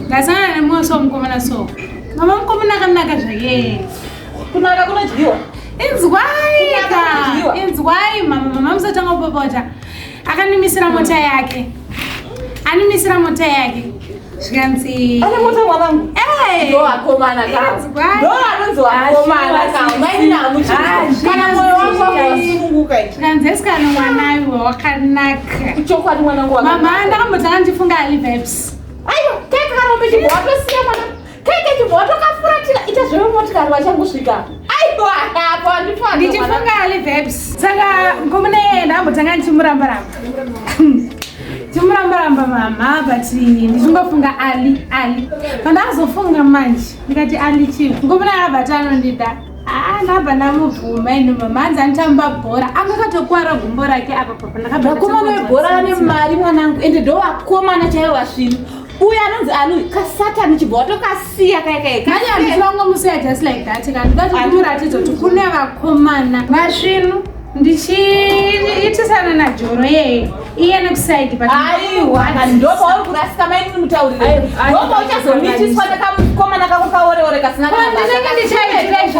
ndasangana nemumwe so mukomana so mama mukomana akanaka zvake Kunaka kunodyiwa. inzwai Kunaka ka kunodyiwa. inzwai mama mama musatanga kupopota akanimisira mota yake animisira mota yake zvikanzi Ane mota mwanangu. Eh! Ndo vakomana ka. Inzwai. Ndo vanonzi vakomana ka. Mainini hamuchiri. Kana moyo wangu wakasununguka ichi. zvikanzi esikana mwana iwe wakanaka Chokwadi mwanangu wakanaka. mama ndakambotanga ndichifunga ali vibes Aiwa, keke karombe chibva watosiya mwana. Keke chibva watokafuratira ita zvemotikari vachangosvika. Aiwa, apo handifani. ndichifunga ali vibes saka mukomana iyeye ndakambotanga ndichimurambaramba ndichimurambaramba mama but ndichingofunga ali ali pandakazofunga manje ndikati ali chii mukomana akabva ati anondida Ah, ndabva ndamubvuma ini mama hanzi anotamba bhora anga akatokwara gumbo rake apa papa ndakabva Vakomana vebhora vane mari mwanangu, ende ndo vakomana chaivo vasvinu. Uyu anonzi ani kasatani chibva watokasiya kaya kaya. manje handisi vangomusiya just like that ka ndikati kumuratidza kuti kune vakomana vasvinu ndichiitisana najoro yeye iye nekusaidi but Aiwa, ndopauri kurasika mainini mutaurire. Ndopauchazomitiswa nekamukomana kako kaoreore kasina Ko, ndinenge ndichaitira izvo.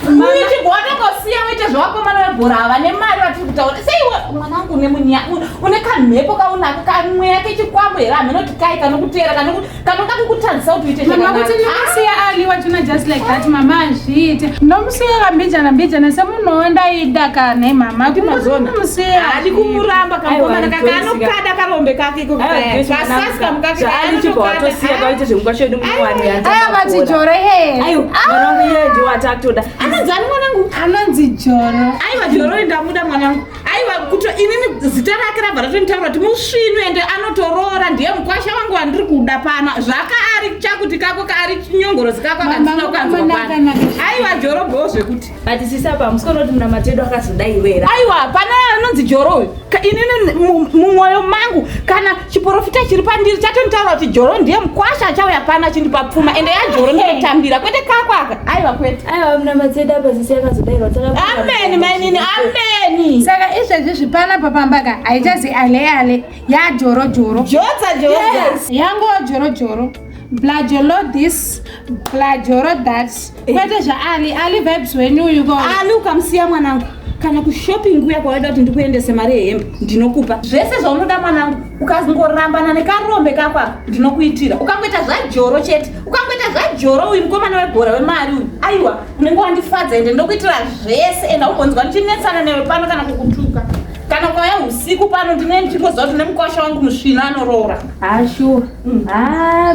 Uyu chibva watongosiya uite zvevakomana vebhora ava nemari vatiri kutaura. Sei iwe mwanangu une munya une kamhepo kaunako kamweya kechikwambo here hameno kai kanokuteera kanoda kukutadzisa kuti uite mama kuti zvakanaka. ndinomusiya ali wachona just like that mama hazviite ndomusiya kambijana mbijana semunhuwo ndaida kana mama kumusiya Haadi kumuramba kamukomana Aiwa, kake anokada karombe kake iko kasasika mukake Zvaalichibva watosiya kaita zvemukwasha wedu muwani aya vati joro he Aiwa, mwana wangu iye ndiwo atakutoda. Anonzi ani mwanangu? anonzi joro Aiwa joro ndamuda mwanangu. Aiwa kuto inini zita rake rabva ratonitaura kuti musvinu ende anotoroora ndiye mukwasha wangu wandiri kuda pano. Zvaka ari chakuti kako kaari chinyongorozi kako Mama, akandisina kukanzwa mukomana pano. akanaka. Aiwa joro bho zvekuti. But sisi apa hamusi kuona kuti munamato edu akazodaiwera. Aiwa, hapana anonzi Joro uyu. Inini mumwoyo mangu kana chiporofita chiri pandiri chatonditaura kuti Joro ndiye mukwasha achauya pano achindipa pfuma ende yaJoro ndinotambira kwete kako aka. Aiwa kwete. Aiwa munamato edu apa sisi akazodairwa. Ameni mainini, ameni. Saka izvezvi zvipanapa pamba ka haichazi ale ale yajoro joro. Jodza jodza. Yes. Yango joro joro. Blajolo this, blajoro that. Kwete zvaali, ali vibes wenyu uyu ko. Ali ukamusiya mwanangu kana kushopping kuya kwawaida kuti ndikuendese mari yehembe ndinokupa zvese zvaunoda mwanangu ukazongorambana nekarombe kako aka ndinokuitira ukangoita zvajoro chete ukangoita zvajoro uyu mukomana webhora wemari uyu aiwa unenge wandifadza ende ndokuitira zvese ende aumbonzwa ndichinetsana newe pano kana kukutuka kana ukauya usiku pano ndine ndichingoziva kuti nemukwasha wangu musvina anoroora Ashuwa. Ah,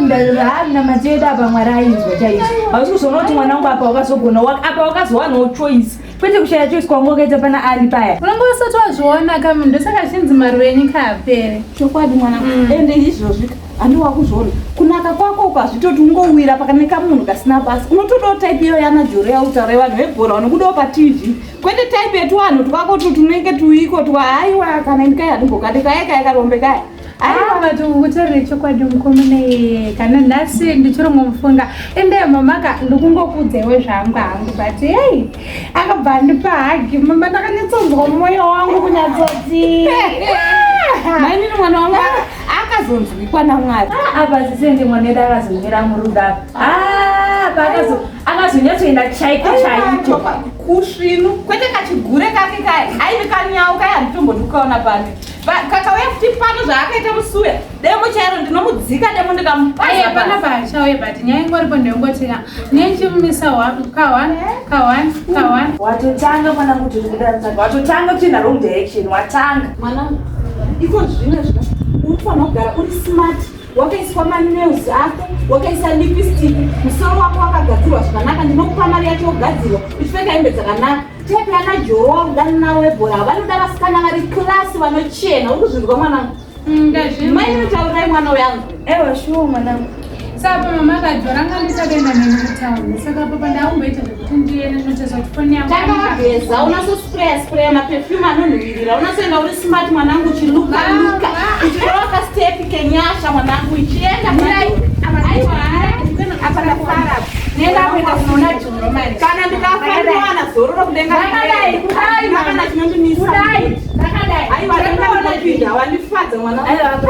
minamato yedu apa Mwari ainzwa chaizvo. Hausi kuzoona kuti mwana wangu apa wakazogona apa wakazowanawo choice. Kwete kushaya choice kwanga wakaita pana Ali paya. Unenge usati wazviona ka munhu ndosaka chinzi maruva enyika haapere. Chokwadi mwana ende izvozvi handi wakuzviona kunaka kwako ukazvitoti ungowira pakane kamunhu kasina basa unotodawo type iyo yana joro yautaura vanhu vebhora vanokudawo patv kwete type yetuvanhu twako tu tunenge tuiko twa haiwa kana ini kai handimbokade kaya kaya karombe kaya Aiwa but ukutaurira chokwadi mukomana iyeye kana nhasi ndichirongomufunga ende mama ka ndikungokudzaiwe zvangu hangu but hey akabva andipa hagi mama ndakanyatsonzwa mwoyo wangu kunyatsoti mainini mwana wangu akazonzwikwa namwari Apa sisi mwana wedu akazomira murudo apa. Ah, apa akazonyatsoenda chaiko chaiko. Kusvinu kwete kachigure kake kaya aive kanyau kaya handitomboti ukaona pano kakauya futi pano zvaakaita musuya demo chairo ndinomudzika demo ndikamupaza Aiwa pana paachauya but nyaya ingoripo ndeyongoti nechimumisa kaone kaone kaone. Watotanga mwanangu kuti kuda watotanga kutoenda wrong direction watanga. Mwanangu iko zvino zvino unofanira kugara uri smart wakaiswa manails ako wakaisa lipstick musoro wako wakagadzirwa zvakanaka ndinokupa mari yacho wogadzirwa uchipfeka hembe dzakanaka type yana Joro wakudanana navo vebhora vanoda vasikana vari class vanochena uri kuzvinzwa mwanangu? Mai taurai mwana uyangu. Ewa shuwa mwanangu. Saka mama akajora anga ndisakaenda neni kutauni saka papa ndakumboita zvekuti ndiende ndinocheza kuti foni yangu Tanga wageza unasospraya spraya maperfume anonhuhwirira unasoenda uri smart mwanangu uchiluka luka uchirova kastepi kenyasha mwanangu uchienda aiwa apa ndafara nenda kuenda kunoona Joro manje. Kana ndikafa ndinowana zororo kudenga Ndakadai, kudai, kana chinondimisa Kudai, ndakadai. Aiwa ndinopinda wandifadza mwana Aiwa apa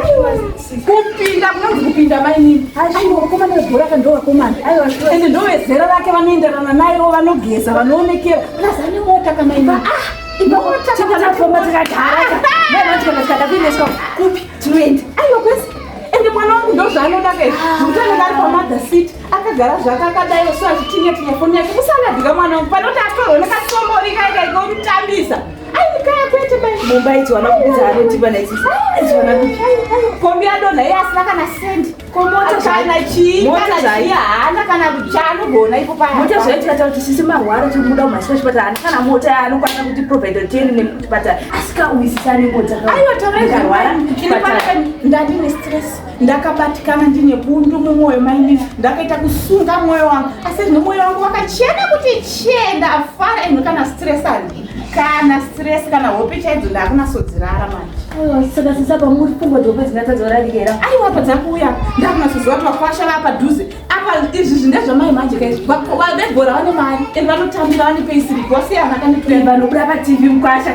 kupinda kunonzi kupinda mainini aiwa vakomana vebhora ka ndo vakomana ende ndo vezera rake vanoenderana nayewo vanogeza vanoonekera plus ane mota kamainini Tikatafamba tikagara. Mwana tikada kuendeswa kupi tinoenda. Aiwa kwese ende mwana wangu ndo zvaanoda kaizvi zvekuti anenge ari pamother seat akagara zvake akadaiwo so achitinya tinya foni yake kusanadhika mwana wangu panoti atorwa nekasombori kaikaiko omutambisa ainikaya kwete bai Mumba idzi wana kupinza anotipa naisisi. Idzi wana kupi. Kombi yadonha iye asina kana sendi Komota kana chii Mota kana zvayo. chii haana kana chaanogona ipo paya Mota zvayo tikataura kuti sisi marwara tiri kubuda kumhanyiswa kuchipatara haana kana mota yaanokwanisa kuti provide tiende nekuchipatara asi kauisisa ane mota. Aiwa Ukarwara kuchipatara. ndandine stress ndakabatikana ndine bundu mumwoyo mainini ndakaita kusunga mwoyo wangu asi zvino mwoyo wangu wakachena kuti chee ndafara ino kana stress handina kana stress kana hope chaidzo ndakunasodzirara manje. Aiwa saka sisi apa muri pfungwa dzope dzingatadzoralikera. Aiwa apa dzakuuya ndakunasoziva kuti vakwasha vapadhuze apa izvi zvindezvamai manje kaizvi vebhora vane mari ende vanotambira vane payslip wasiyana kanituya Vanobuda paTV mukwasha.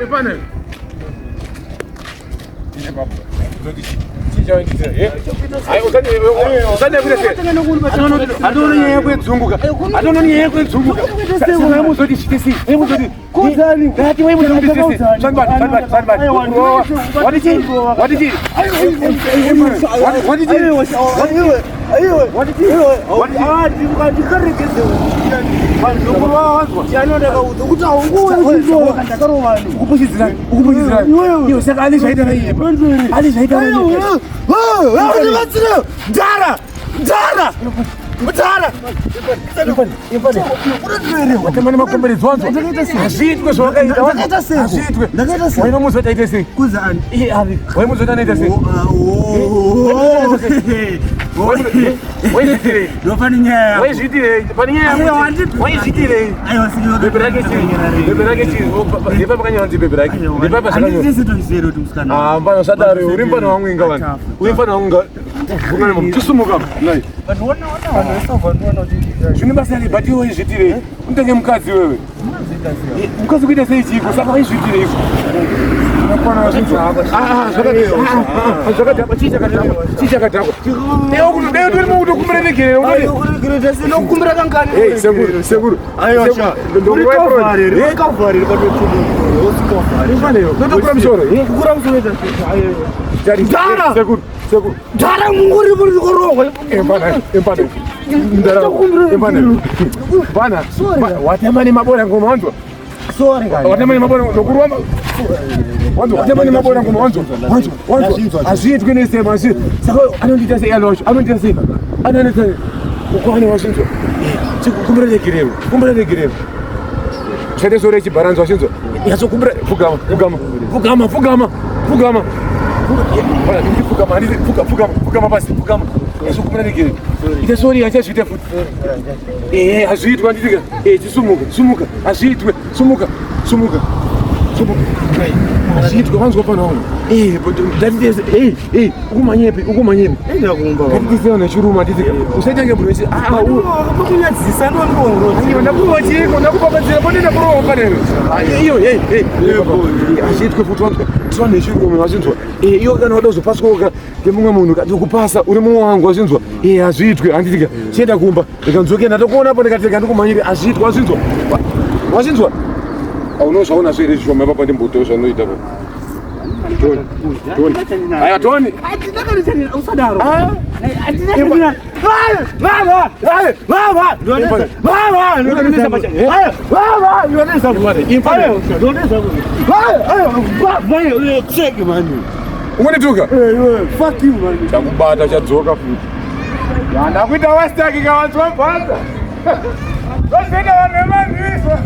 Epane. Hatoona nyaya yako yedzunguka, hatoona nyaya yako yedzunguka. Saka muzoti chite sei? Muzoti ngati wewe muzoti chite sei? Sandbad, sandbad, sandbad. What is it? What is it? What is it? What is it? What is it? Ukupushidzirani, ukupushidzirani. Iwe saka ane zvaita naiye. Ane zvaita naiye. Ndara! Ndara! Mutara. Watema nemakomberedzo wanzwa. Hazviitwe zvawakaita. Ndakaita sei? Hazviitwe. Ndakaita sei? Waimuudza kuti aite sei? Kuza ani? Iye ari. Waimuudza kuti anoita sei? Waizviitirei? Ndopane nyaya yako. Waizviitirei? Pane nyaya Aiwa, yako. handipi. Waizviitirei? Aiwa, sikira Bhebhe rake chii? Bhebhe rake chii? Ndepapa kanyanzi bhebhe rake. Ndepapa zvakanyorwa. Handisi toziva kuti musikana. Ah, mbano sadaro. Uri mfana wangu inga vanhu. Uri mfana wangu inga. Vungana mama. Chisumuka. Nai. Zvine basa rei? But iwe waizviitirei? Unotenge mukadzi wewe. Mukadzi kuita sei chiiko? Saka waizviitirei? Zvakadhakwa, chii chakadhakwa? Chii chakadhakwa? Dai utori mukutokumbira regerero. Nokukumbira kangani? Hey, sekuru, sekuru. Aiwa, sha. Uri kavari, uri kavari Ndokura musoro. Kukura musoro ita sei? Ndara. Sekuru, sekuru. Ndara munguri muri kurohwa. Empana, empana. Ndara. Empana. Bana. Watema nemabora ngoma wanzwa. Sorry guys. Watema nemabora ndokurwa. Wanzwa, watema nemabora ngoma wanzwa. Wanzwa, wanzwa. Hazviitwi nesema hazviitwi. Saka anondiita sei alo wacho? Anondiita sei? Anondiita sei? Ukwane wazvinzwa. Kumbira regerero. Kumbira regerero. Usaite sore chibharanzi wazvinzwa. Nyatsokumbira pfugama, pfugama. Pfugama, pfugama. Pfugama. Bana, ndikuti pfugama, handiti pfuga, pfugama, pfugama pasi, pfugama. Nyatsokumbira regerero. Ita sori hachazviita futi. Eh, hazviitwa handiti ka. Eh, chisumuka, sumuka. Hazviitwe. Sumuka, sumuka. Sumuka. Hazviitwe wanzwa pano wangu. Eh, but ndatitese. Eh, eh, ukumanyepi, ukumanyepi. Enda kumba. Ngatitese vanhu vechirume handiti ka. Usaita nge munhu wechi. Ah, u. Makunyadzisa ndo Aiwa, ndakupa chiko, ndakupa bonde ndakurowa panero. Iyo, hey, hey. Hazviitwe futi wanzwa. Tiri vanhu vechirume wazvinzwa. Eh, iyo kana wada kuzopaswa ngemumwe munhu kati kupasa uri mumwe wangu wazvinzwa. Eh, hazviitwe handiti ka. Chienda kumba. Ndikadzoke ndatokuona apo ndikati rega ndikumhanyire hazviitwe wazvinzwa. Wazvinzwa? Aunozvaona zvo here zvishoma ipapa ndimbuto zvanoita pa. Tony, Tony. Aya Tony. Usadaro. Ah. Ungonituka? Chakubata chadzoka futi. Ndakuita wastaki kawanzwa mhanza. Vazoita vanhu vemanzwiswa.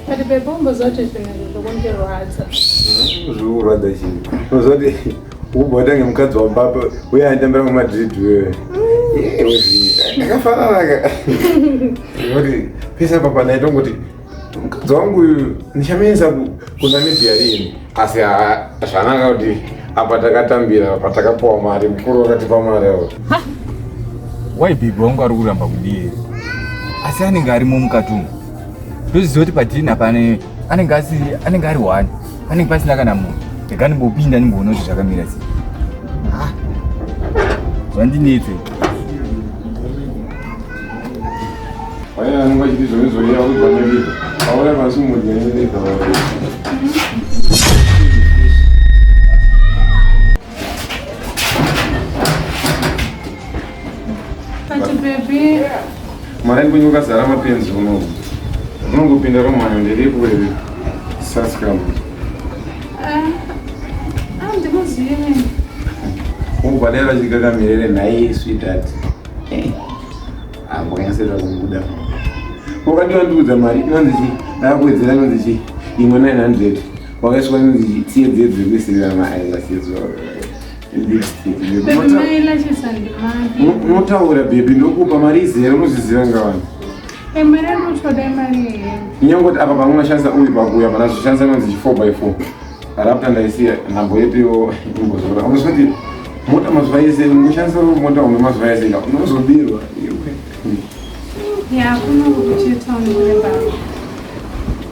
But babe, umbozoti zvinhu izvi zvokundirwadza. Zvikurwadza chii? Unozoti ubota ngemukadzi wababa uye aitambira kuMadrid wewe. Ndakafanana ka. Ngoti pese apa pandaitongoti mukadzi wangu uyu ndichamuendesa kuNamibia rini asi zvanaka kuti apa takatambira apa takapuwa mari mukuru wakatipa mari avo. Why baby wangu ari kuramba kudii? Asi anenge arimo mukati umu. Ndoziva kuti padhina pane anenge asiri anenge ari one. Panenge pasina kana munhu. Rega ndimbopinda ndimboona kuti zvakamira sei. Ah. Zvandinetse. Vaya vanenge vachiti zvone zvoiya kubva Namibia. Aona vasumudya nenedza vavo. But baby, Mara kwenyu kwakazara mapenzi unoku. Unongopinda romhanyo ndiripo here? Sascam. ah, handimuzivi. Ungobhadhara chikakamirere nhai sweetheart. Eh. Ah, mbakanyasira kumubuda. Wakati wandiudza mari inonzi chii? Ndakakuwedzera inonzi chii? Imwe 900. Wakaiswa inonzi chii? Tsiye dziye dzekuisirira maeyelashes. Lipstick. Baby, maeyelashes handimadi. Unotaura baby ndokupa mari izere unozviziva ngavanhu. Mari yandinotoda imari yehembe. Nyangoti apa pamwe unoshandisa uyu pakuuya pana zvishandisa inonzi chi 4x4. Raptor ndaisiya nhambo yepiwo imbozora. Unozoti mota mazuva ese ungoshandisa mota uno mazuva ese ka unozobirwa iwe. Ya, kuno kuchetown kune baba.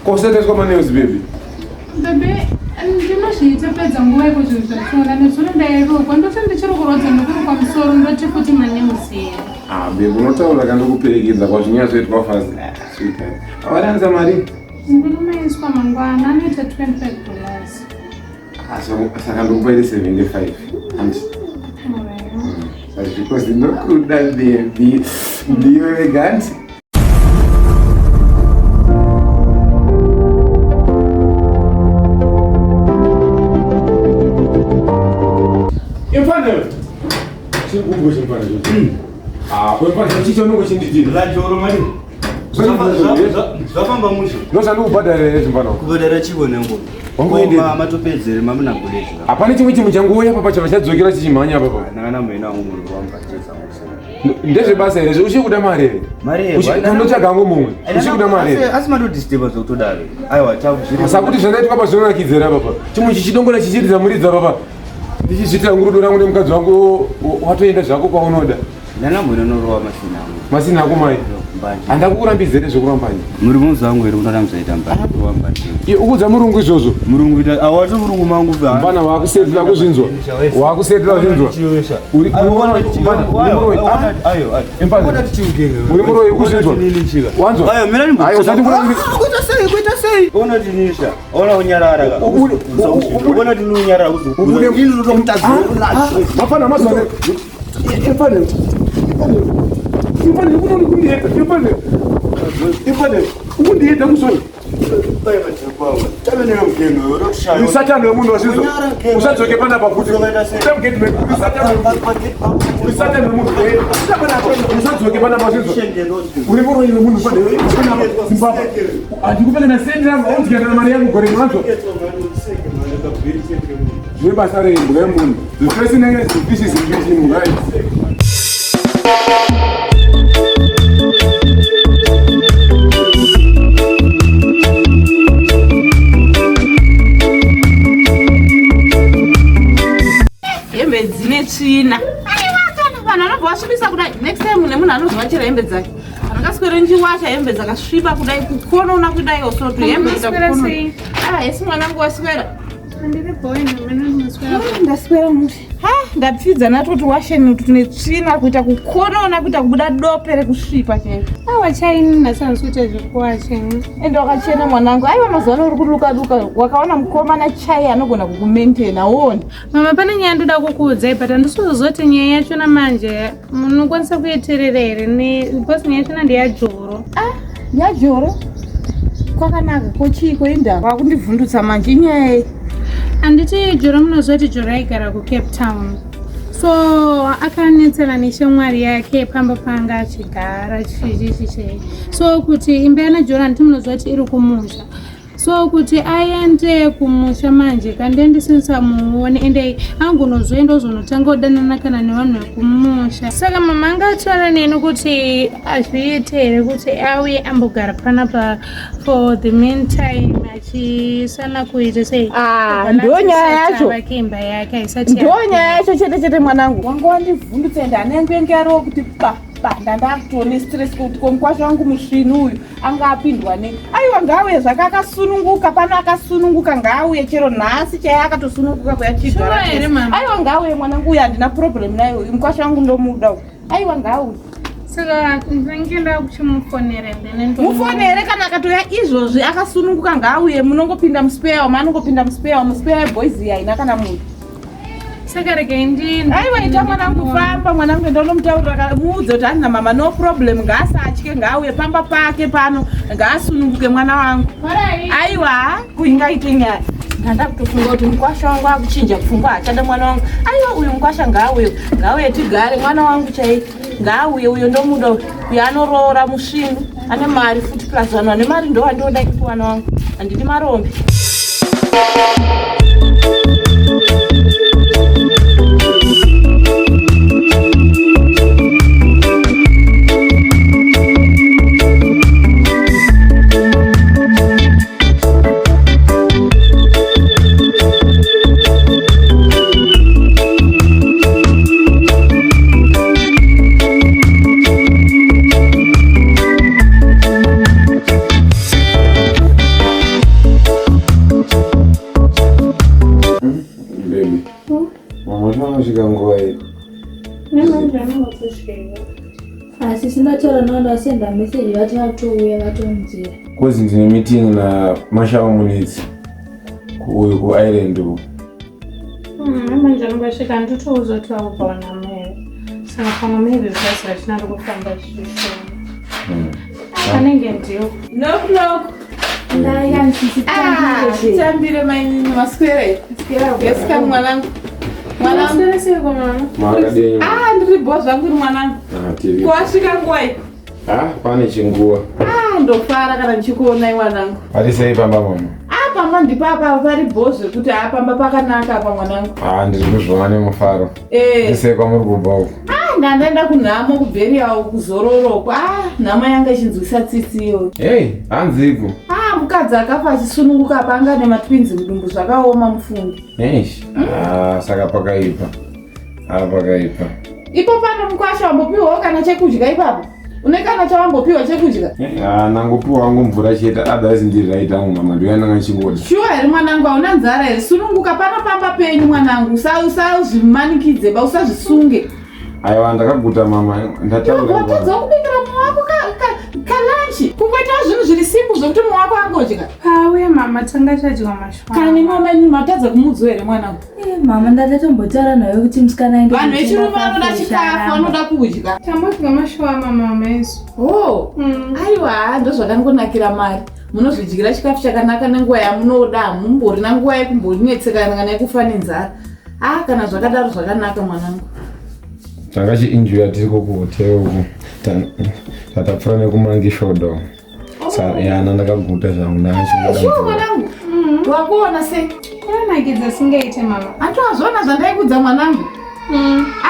Koseteswa manews baby. Baby, ndinozviita pedza nguva iko zvinhu zvationa nezuro ndairukwa ndoti ndichiri kurwadza ndikurukwa musoro ndoti futi manews here. Ah baby unotaura kana kuperekedza kwazvinyatsoitwa fast. Ah, sweetheart. Awaranza mari. Ndinomaiswa mangwana anoita 25 dollars. Ah, saka ndikupa iri 75. Hanti. Because ndinokuda baby. Ndiwe wega hanti. Imfana. Chiri chimfana icho. Ah, kwemfana chicho unongo chindidini. Rajoro mari. Zvafamba mushe. Ndosandikubhadhara here chimfana. Kubhadhara chiko nengo. Wangoendera. Matopedzere mamuna bulezi. Hapana chimwe chinhu changouya papa chava chadzokera chichimhanya papa. Ndakana mhena wangu muri kuwamba chesa Ndezvebasa here uchiri kuda mari here? Mari here? Unotsvaga hangu mumwe. Uchiri kuda mari here? Asi matodisturba zvekutodaro. Aiwa zviri. Sakuti zvandaitwa pa zvinonakidza here papa. Chimwe chichidongora chichiridza muridza papa. Ndichizviitira ngurudo rangu nemukadzi wangu watoenda zvako kwaunoda. Ndana mhena unorova masina angu. Masina ako mai. Handakukurambidza here zvekuramba ini? Murungu zangu here unoda muzoita mbanje kurova mbanje. Iye ukuudza murungu izvozvo? Murungu ita awato murungu mangu va. Mbana wakusetla kuzvinzwa. Wakusetla kuzvinzwa. Uri mbana uri muroyi. Ayo ayo. Mbana uri muroyi kuzvinzwa. Wanzwa? Ayo mina nimbo. Ayo usati kuna Kuita sei kuita sei? Ona tinisha. Ona unyarara ka. Ona tini unyarara kuzo. Ini ndotomutadza. Mafana mazuva. Mfana. Mfana ukundiita mfana. Mfana ukundiita kusoni. Usatani wemunhu wazvinzwa. Usadzoke panapa futi. Usatani wemunhu. Usadzoke panapa wazvinzwa. Uri muroyi wemunhu panapa. Zimbabwe. Handikupe kana sendi rangu audya kana mari yangu gore wanzwa. Zvine basa rei mbwa yemunhu. Zvifesi zvifishi zvifishi mbwa. Hembe dzine tsvina. Aiwa kana vanhu vanobva vasvibisa kudai. Next time nemunhu anozovachera hembe dzake. Andakaswere ndichiwacha hembe dzakasviba kudai kukonona kudai osoto hembe dzakukonona. Ah, esi mwanangu waswera. Ndiri boy nemene ndinoswera. Ndaswera mushe. Ha, ndapfidza natoti washeni kuti tune tsvina kuita kukonona kuita kubuda dope rekusvipa chaiko. Awa chaini nhasi handisi kuita zvekuwacha. Ende wakachena mwanangu. Aiwa mazuva ano uri kuluka luka. Wakaona mukomana chai anogona kukumaintaina uone. Mama pane nyaya ndoda kukuudzai but handisizozoti nyaya yachona manje munokwanisa kuiteerera here because nyaya yachona ndeyajoro. Ah, yajoro? Kwakanaka kochiiko indava? Wakundivhundutsa manje inyaya yei? Handiti Joro munoziva kuti Joro aigara kuCape Town. So akanetsana neshamwari yake pamba paanga achigara chichichichi. So kuti imba yana Joro handiti munoziva kuti iri kumusha. So kuti aende kumusha manje kandendisinsamuone ende angonozoenda ozonotanga kudanana kana nevanhu vekumusha. Saka mama anga ataura neni kuti azviite here kuti auye ambogara panapa for the meantime achisana kuita sei. Ah, ndo nyaya yacho. Vake imba yake haisati Ndo nyaya yacho chete chete mwanangu. Wanga wandivhundutsa ende hana yangu yange yarova kuti pa pa ndandakutone stress kuti ko mukwasha wangu musvinu uyu anga apindwa nei. Aiwa ngaauye zvake akasununguka pano akasununguka ngaauye chero nhasi chaiye akatosununguka kuya chigara. Sure here mama? Aiwa ngaauye mwanangu uyu handina problem naye uyu mukwasha wangu ndomuda uyu. Aiwa ngaauye. Saka ndinenge ndakuchimufonera then Mufonere kana akatoya izvozvi akasununguka ngaauye munongopinda muspare wama anongopinda muspare wama spare yeboys iyi haina kana munhu. Saka regai ndi Aiwa ita mwanangu famba mwanangu enda unomutaurira muudze kuti handina mama no problem ngaasatye ngaauye pamba pake pano ngaasununguke mwana wangu. Aiwa kuingaite nyaya. Ndanda kutofunga kuti mukwasha wangu akuchinja pfungwa hachada mwana wangu. Aiwa uyu mukwasha ngaauye ngauye tigare mwana wangu chai ngaauye uyo ndomuda uyu uyo anoroora musvinu ane mari futi plus vanhu vane mari ndo vandoda kuwana wangu handidi marombe. zvivo. Asi sindataura navo ndasenda message vati vatouya vatomunzira. Kozi ndine meeting na Mashawa Munetsi kuuyu kuIreland uku. Manje anongasvika nditouza kuti vakubva wanhamo here. Saka pamwe maybe bhazi rachina rikufamba zvishoma. Anenge ndiwo. Knock knock. Ah, tambire mainini maswere. Yesika mwanangu. Mwanangu. Maswere seiko mama? Makadini? Ah, ndiri bho zvangu uri mwanangu. Ah, tiri. Kwasvika nguwai? Ah, pane chinguva. Ah, ndofara kana ndichikuonai mwanangu. Pari sei pamba mama? Ah, pamba ndipapa pari bho zvekuti ah pamba pakanaka apa mwanangu. Ah, ndiri kuzviona nemufaro. Eh. Ndisei kwamuri kubva uku. Ah, ndandaenda kunhamo kubheriyawo kuzororoko. Ah, nhamo yanga ichinzwisa tsitsi iyoyo. Hey, hanziko. Ah, mukadzi akafa achisununguka apa anga nematwinzi mudumbu zvakaoma mufungi. Eish. Ah, saka pakaipa. Ah, pakaipa. Ipo pano mukwasha wambopiwawo kana chekudya ipapo. Une kana chawambopiwa chekudya? Ah, nangopiwa wangu mvura chete otherwise ndiri right hangu mama ndoya ndanga ndichingoda. Shuwa here mwanangu hauna nzara here? Sununguka pano pamba penyu mwanangu. Usazvimanikidze ba usazvisunge. Aiwa ndakaguta mama ndataura. Watadza kubikira mumwe wako kalanchi. Kungoitawo zvinhu zviri simple zvekuti mumwe wako angodya. Pauya mama tanga tadya mashwa. Kana nemi wamainini matadza kumuudzwa here mwanangu? Eh, mama ndatatombotaura nayo kuti musikana aende Vanhu kunotenga vechirume vanoda kafe chikafu, charamba. vanoda kudya. Tambodya mashuwa mama meso. Oh, aiwa ndozvakangonakira mari. Munozvidyira chikafu chakanaka nenguva yamunoda, hamumborina nguva yekumbonetsekana kana yekufa nenzara. Ah, kana zvakadaro zvakanaka mwanangu. Tanga chiinjuya tiri kuhotel uku. Tatapfura nekumangi shodo. Sa yana ndakaguta zvangu ndanga Shuwa ndichingoda. mwanangu, wakuona sei? Kunonakidza singaite mama. Hatowazviona zvandaikudza mwanangu.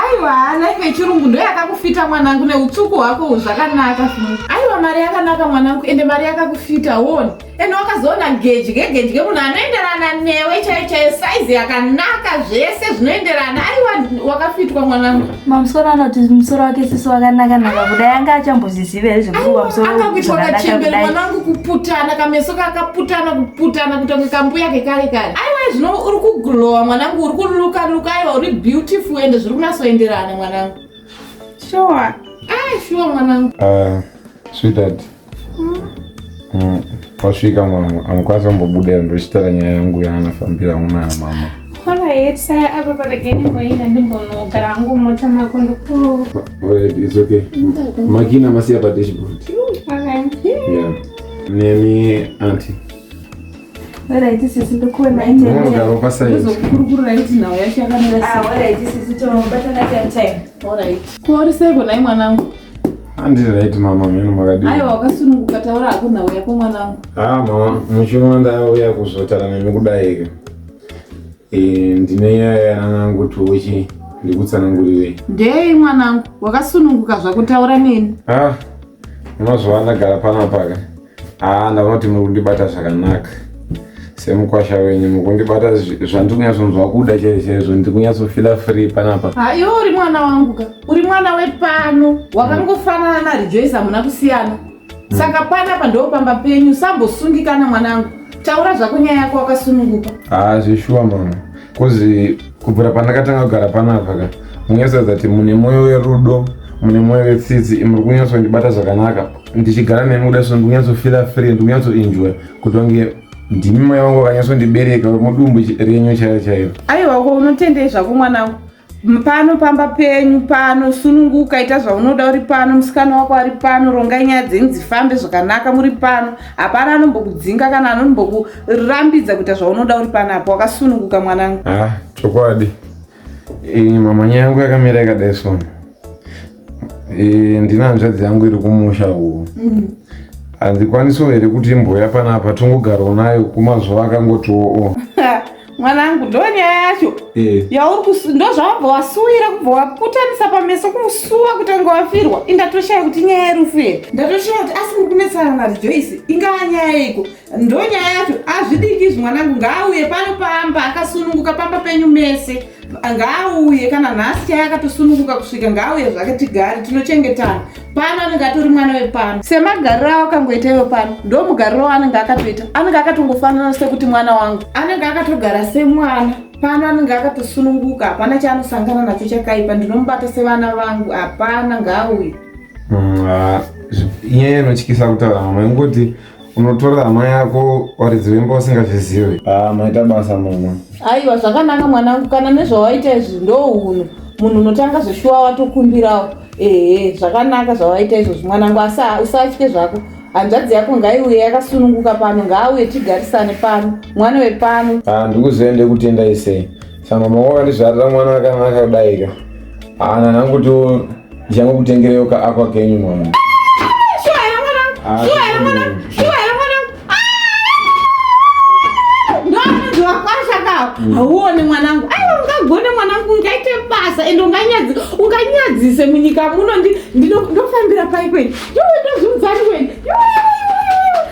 Aiwa, life yechirungu ndo yakakufita mwanangu neutsvuku hwako uhu zvakanaka. Aiwa, mari yakanaka mwanangu, ende mari yakakufita uone. Ende wakazoona gedye gedye munhu anoenderana newe chaiyo chaiyo, saizi yakanaka, zvese zvinoenderana. Aiwa, wakafitwa mwanangu. Mamusoro anoti musoro wake sisi wakanaka naka kudai anga achambozviziva here zvekuti musoro Anga kuitwa zvakanaka kachembere kudai. mwanangu, kuputana kameso kakaputana kuputana kuita kunge kambuya kekare kare. Aiwa, zvino uri kuglowa mwanangu, uri kuluka luka. Aiwa, uri beautiful ende zviri kunatsoenderana mwanangu. Sure. Ai, shuwa mwanangu. Ah, sweetheart. Wasvika mama, amukwanisa kumbobuda ndochitaura nyaya yangu yaanafambira una mama. Alright, saka apa paregeni mboenda ndimbonogara hangu mota mako ndiku. Alright, it's okay. Makina masiya pa dashboard. Okay. Yeah. Nemi auntie. Alright sisi ndikuona. Munogara pa side. Ndozokukurukururai kuti nhau yacho yakamira sei. Ah, alright sisi tobatana same time. Alright. Ko uri seiko nhai mwanangu? Andiri right mama, meno makadii. Aiwa, wakasununguka, taura hako nhau yako mwanangu. Ah mama, muchiona ndauya kuzotaura nemi kudai. Eh, ndine nyaya yanangu tuchi ndikutsanangurirei. Ndei mwanangu, wakasununguka zvako, taura neni. Ah, mazuva andagara panapa ka. Ah, ndaona kuti muri kundibata zvakanaka. Semukwasha wenyu muri kundibata zvandiri kunyatsonzwa kuda chaizvo chaizvo, ndiri kunyatsofila free panapa. Ha, iwe uri mwana wangu ka, uri mwana wepano, wakangofanana naRejoice, hamuna kusiyana. Saka panapa ndo pamba penyu, sambosungikana mwanangu. Taura zvako nyaya yako wakasununguka. Ah, zveshuwa mama. Kozi kubvira pandakatanga kugara panapa ka, munyatsoratidza kuti mune mwoyo werudo, mune mwoyo wetsitsi, muri kunyatsondibata zvakanaka. Ndichigara nemi kudai so ndikunyatsofila free, ndikunyatsoenjoy kuti wange ndimi mai vangu vakanyatsondibereka mudumbu renyu chaiyo chaiyo. Aiwa, ko unotendei zvako mwanangu. Pano pamba penyu pano, sununguka, ita zvaunoda uri pano. Musikana wako ari pano, rongai nyaya dzenyu dzifambe zvakanaka muri pano. Hapana anombokudzinga kana anombokurambidza kuita zvaunoda uri pano apo, wakasununguka mwanangu. Ah, chokwadi. Mama, nyaya yangu yakamira yakadai sona. Ndina hanzvadzi yangu iri kumusha uku. Handikwanisawo here kuti imboya panapa tongogarawo nayo kumazuva akangotiwo o? Mwanangu, ndo nyaya yacho yauri ndo zvawabva wasuwira, kubva waputanisa pameso kusuwa kutanga wafirwa. Indatoshaya kuti nyaya yerufu here, ndatoshaya kuti asi muri kunetsana naRejoice, ingaa nyaya yeiko? Ndo nyaya yacho, azvidiki izvi mwanangu. Ngaauye pano pamba akasununguka, pamba penyu mese. Ngaauye kana nhasi chaiye akatosununguka kusvika, ngaauye zvake tigare, tinochengetana pano. Anenge atori mwana wepano, semagariro awakangoita iwe pano ndo mugariro waanenge akatoita. Anenge akatongofanana sekuti mwana wangu, anenge akatogara semwana. Pano anenge akatosununguka, hapana chaanosangana nacho chakaipa. Ndinomubata sevana vangu, hapana ngaauye. Inyaya inotyisa kutaura mama, ingoti unotora hama yako waridzi wemba usingazvizive. Ah, maita basa mama. Aiwa, zvakanaka mwanangu, kana nezvawaita izvi ndohunhu. Munhu unotanga zveshuwa watokumbirawo. Ehe, zvakanaka zvawaita izvozvi mwanangu, asi usatye zvako. Hanzvadzi yako ngaiuye yakasununguka pano, ngaauye tigarisane pano, mwana wepano. Ah, ndikuziva ndekutenda isei. Saka mama wakandizvarira mwana akanaka kudaika. Ah, nanangu to ndichangokutengereyo ka aqua kenyu mama. Shuwa here mwanangu? Ah, Shuwa here mwanangu? Shuwa here mwanangu? Ndoanonzi wakwasha kawo. Hauone mwanangu. Aiwa ungagone mwanangu, ungaite basa ende unganyadzise munyika muno. Ndofambira pai kwenu? Iwe ndozviudzani kwenu?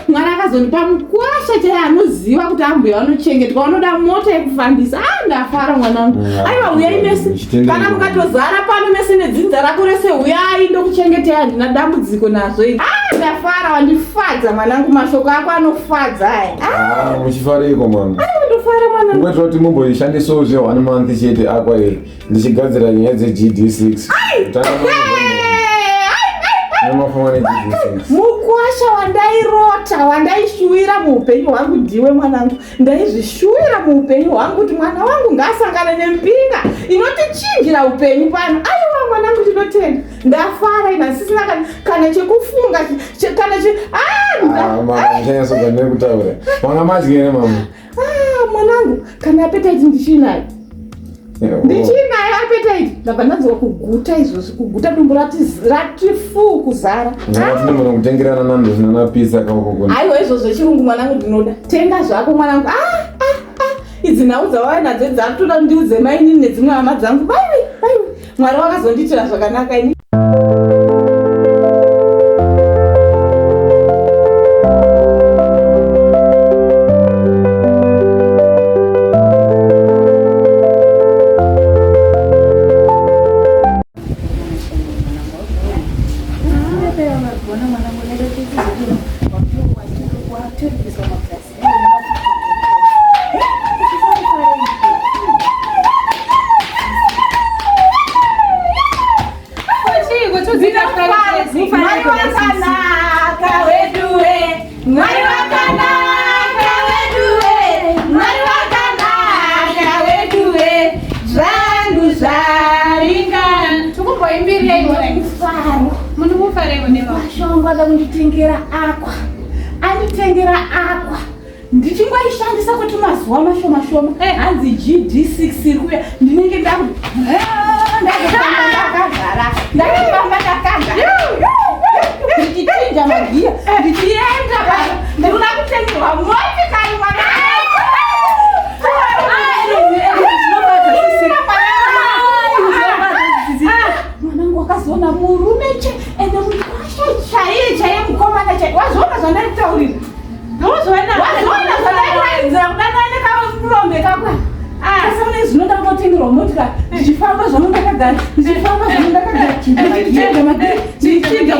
Mwana akazondipa mukwasha chaiye anoziva kuti ambuya vanochengetwa, vanoda mota yekufambisa. Ah, ndafara mwanangu. Aiwa uyai mese, kana mukatozara pano mese nedzinza rako rese, uyai ndokuchengetei, handina dambudziko nazvo ini. Ah, ndafara, wandifadza mwanangu, mashoko ako anofadza aya. Ah, muchifareiko mama? Aiwa ndofara mwanangu. Kungoitira kuti mumboishandisawo zve 1 month chete aqua iyi, ndichigadzira nyaya dzeGD6. Kutanga nemafama neGD6. Mukwasha wandairota, wandaishuwira muupenyu hwangu ndiwe mwanangu. Ndaizvishuwira muupenyu hwangu kuti mwana wangu ngaasangane nembinga inotichinjira upenyu pano. Aiwa mwanangu, ndinotenda, ndafara ina sisina kana chekufunga kana Ah, mama, muchanyatsoga nekutaura. Manga madyi here mama? Ah, mwanangu, kana appetite ndichinayo. Ndichinayo appetite. Ndabva ndanzwa kuguta izvozvi, kuguta dumbu rati fuu kuzara. Ndakati munokutengerana Nando's nana pizza kaukoko. Aiwa, izvozvo zvechirungu mwanangu ndinoda. Tenga zvako mwanangu. Ah, ah, ah. Idzi nhau dzawauya nadzo dzakutoda ndiudze mainini nedzimwe hama dzangu. Baiwe, baiwe. Mwari wakazondiitira zvakanaka ini. Mwari wakanaka weduwe, Mwari wakanaka weduwe, Mwari wakanaka weduwe, zvangu zvaringana. Tukumboimbirei Mufaro. Munhu mufareiko nema? Mashongo ada kunditengera aqua, anditengera aqua ndichingoishandisa kuti mazuva mashoma shoma. Hanzi GD6 iri kuuya, ndinenge ndakufamba ndakagara, ndakufamba ndakagara, ndichichinja magiya, ndichienda pano. Ndinoda kutengerwa motikari mwana. Mwanangu, wakazoona murume che ende mukwasha chaiye chaiye, mukomana chaiye. Wazviona zvandaikutaurira? Ndozviona. Wazviona zvandaikuratidza kudanana nekamurombe kakwa? Asi mune zvinoda kutotengerwa motikari, ndichifamba zvangu ndakagara, ndichifamba zvangu ndakagara, ndichichinja magiya, ndichichinja.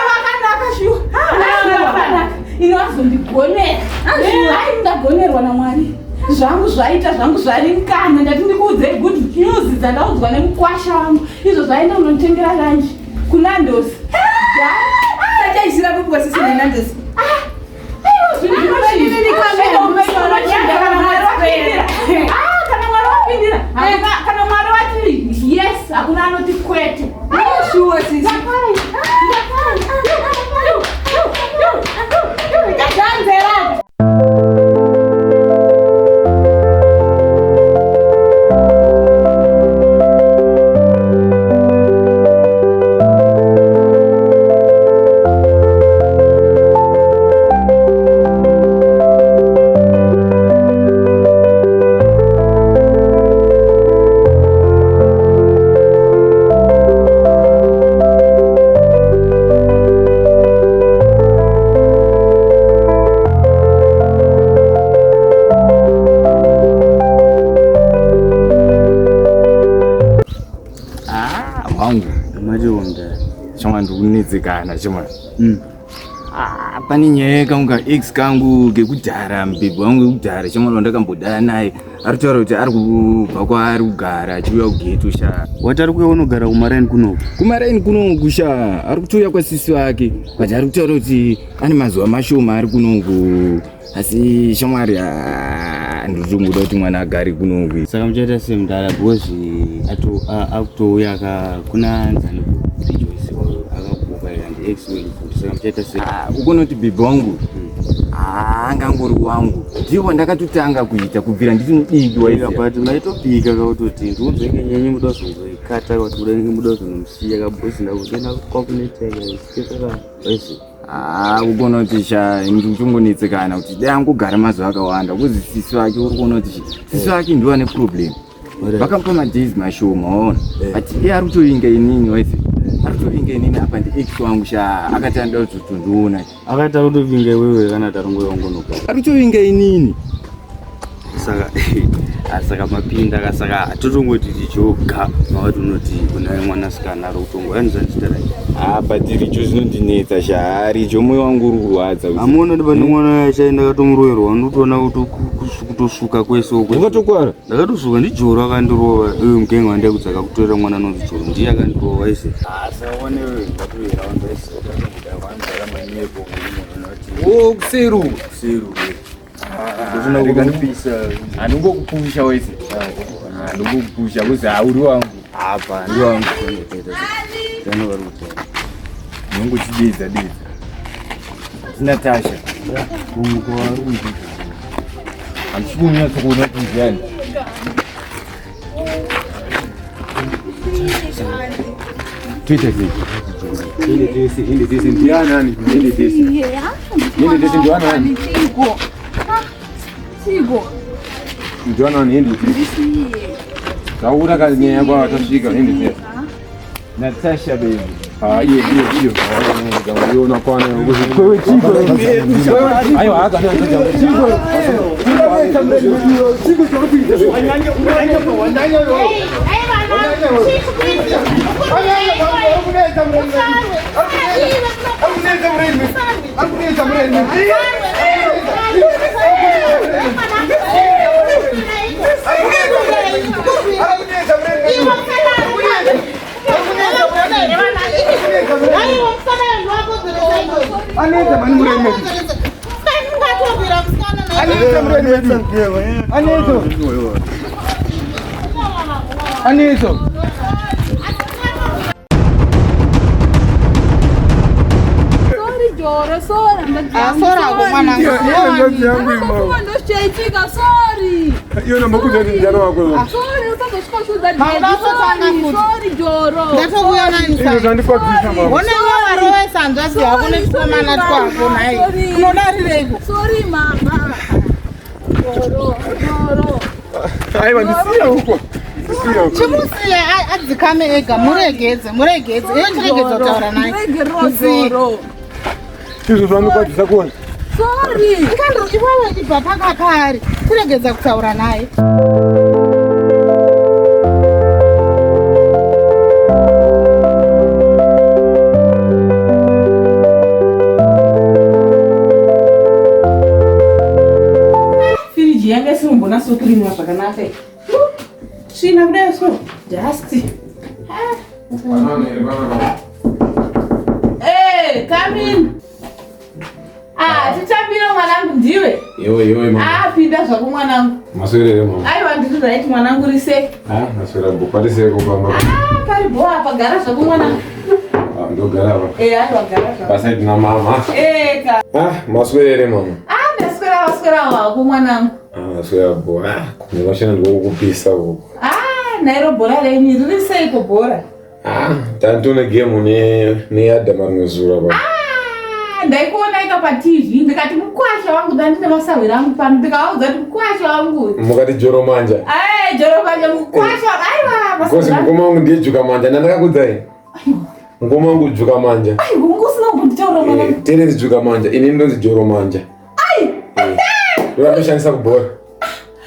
Wakanaka shuwa, wakanaka. Ino azondigonera. Ai, ndagonerwa naMwari, zvangu zvaita, zvangu zvaringana. Ndati ndikuudze good news dzandaudzwa nemukwasha wangu. Izvo zvaenda kunonditengera lunch kuNandos. Sachaisira kupuwa sisi neNandos. Aiwa, zvinhu zvinochinja. Upenyu unochinja kana Mwari wapindira. Ah, kana Mwari wapindira. Kana Mwari wati yes, hakuna anoti kwete. Shuwa sisi. Ndafara, ndafara. Ndazanzera. Ah, wangu Machonda. Chomwa, ndikunetsekana chomwa. Pane nyaya yekangu ka ex kangu kekudhara, mubhebhi wangu wekudhara, shamwari wandakambodana naye. Ari kutaura kuti ari kubva kwaari kugara achiuya kugeto sha. Wati ari kuuya unogara kumaraini kunoku? Kumaraini kunoku sha, ari kutouya kwasisi vake, but ari kutaura kuti ane mazuva mashoma ari kunoku. Asi shamwari, ndiritongoda kuti mwana agare kunoku. Saka muchaita sei mudhara, because akutouya ka kuna nzani Rejoice akakuka and ex wenyu futi, saka muchaita sei? Ukonoti bhebhi wangu angangori wangu, ndiwo ndakatotanga kuita kubvira ndiri mudiki. Waiga, but maitopika kautoti ndiunzwenge nyenye muda kuzonzoikata kuti muda muda kuzonomusiya kabhosi ndakutenda kwakuneteka sikeka waisi. Ukona kuti sha, ndikutongonetsekana kuti dai angogara mazuva akawanda, kuzi sisi vake, uri kuona kuti sisi vake ndiwo ane problem, vakamupa madays mashoma, waona, but iye ari kutovinga inini, waisi, ari kutovinga inini. Apa ndi ex wangu sha, akati anoda kuzotondiona. Akati ari kutovinga iwewe kana tarongoya wangonogara? Ari kutovinga inini. Saka saka mapinda ka, saka totongoti tichoga mavati unoti kuna mwanasikana ari kutongo yanizanditarai. But Rijo zvinondinetsa sha, Rijo moyo wangu uri kurwadza. Amuona kuti pane mwana yachaenda akatomuroverwa, unotoona kuti kutosuka kwese uko. Wakatokwara? Ndakatosuka, ndijoro akandirova, uyu mugenga wandai kudzaka kutorera mwana anonzi Joro ndiye akandirova ise. Saone ndatoera wandaise manyepo. O, kuseru. Kuseru. Handingokupusha wese, handingokupusha kuzi hauri wangu. Apa ndi wangu tano vari kutaura. Nongochidedza dedza Natasha. Kumuko vari kuita. Handisi kunyatsokuona kuti ndiani. Toita sei? Ende tese, ende tese, ndianani? Ende tese. Ende tese ndianani? Chiko. Chiko. Ndianani? Ende tese. Taura kanyaya yako watasvika, ende tese. Natasha baby. Ah, iyo iyo iyo. Iyo unakwana. Wewe chiko. Aiwa, hata chiko. Chiko choro Aniso. Sorry Joro, sorry. Sorry hako mwanangu. Ndochaitika, sorry. Iyo nambokuza kuti njano wako. Sorry, usazosvika Hauna kutanga futi. Sorry Joro. Ndatokuya nani Izvo sasa? zvandikwadzisa mama. Ona iwe warowesa hanzvadzi yako netukomana twako nhai. Unodarireiko? Sorry mama. Joro, Joro. Aiwa, ndisiya huko. Ndisiya huko. Chimusiye adzikame ega, muregedze, muregedze. Iwe chiregedza kutaura naye. Regero Musiye. Joro. Izvo zvandikwadzisa kuona. Sorry. Ikandro iwewe ibva pakapari. Chiregedza kutaura naye. Firiji yanga isimbonatsokirinwa zvakanaka iyi. Tsvina kudai so, dust. Eh, come in. Ah, titambire mwanangu, ndiwe. Iwe iwe mama. Ah, pinda zvako mwanangu. Maswera mama. Aiwa, ndiri right mwanangu, rise. Ah, maswera bukwarise kupamba. Ah, pari bho apa, gara zvako mwanangu. Ah, ndogara apa. Eh, aiwa, gara zvako. Pasaidi na mama. Eh, ka. Ah, maswera mama. Ah, ndaswera, waswera wako mwanangu. Ah, maswera bo. Ah, kumashana ndikukupisa uko. Ah, nairo bhora renyu riri seiko bhora? Ah, tantone game ne ne Adam rimwe zuva pa. Ah, ndaikuona ika paTV ndikati mukwasha wangu, ndandine masahwira angu pano, ndikavaudza kuti mukwasha wangu. Mukati Joro manja. Ai, Joro manja mukwasha, aiwa. Because Masahwira angu. mukoma wangu ndiye Juka manja, ndandakakudzai. Mukoma wangu Juka manja. Ai, ungu usina kumbonditaura mwanangu. Eh, Terence Juka manja, ini ndonzi Joro manja. Ai, Ndoshandisa kubhora.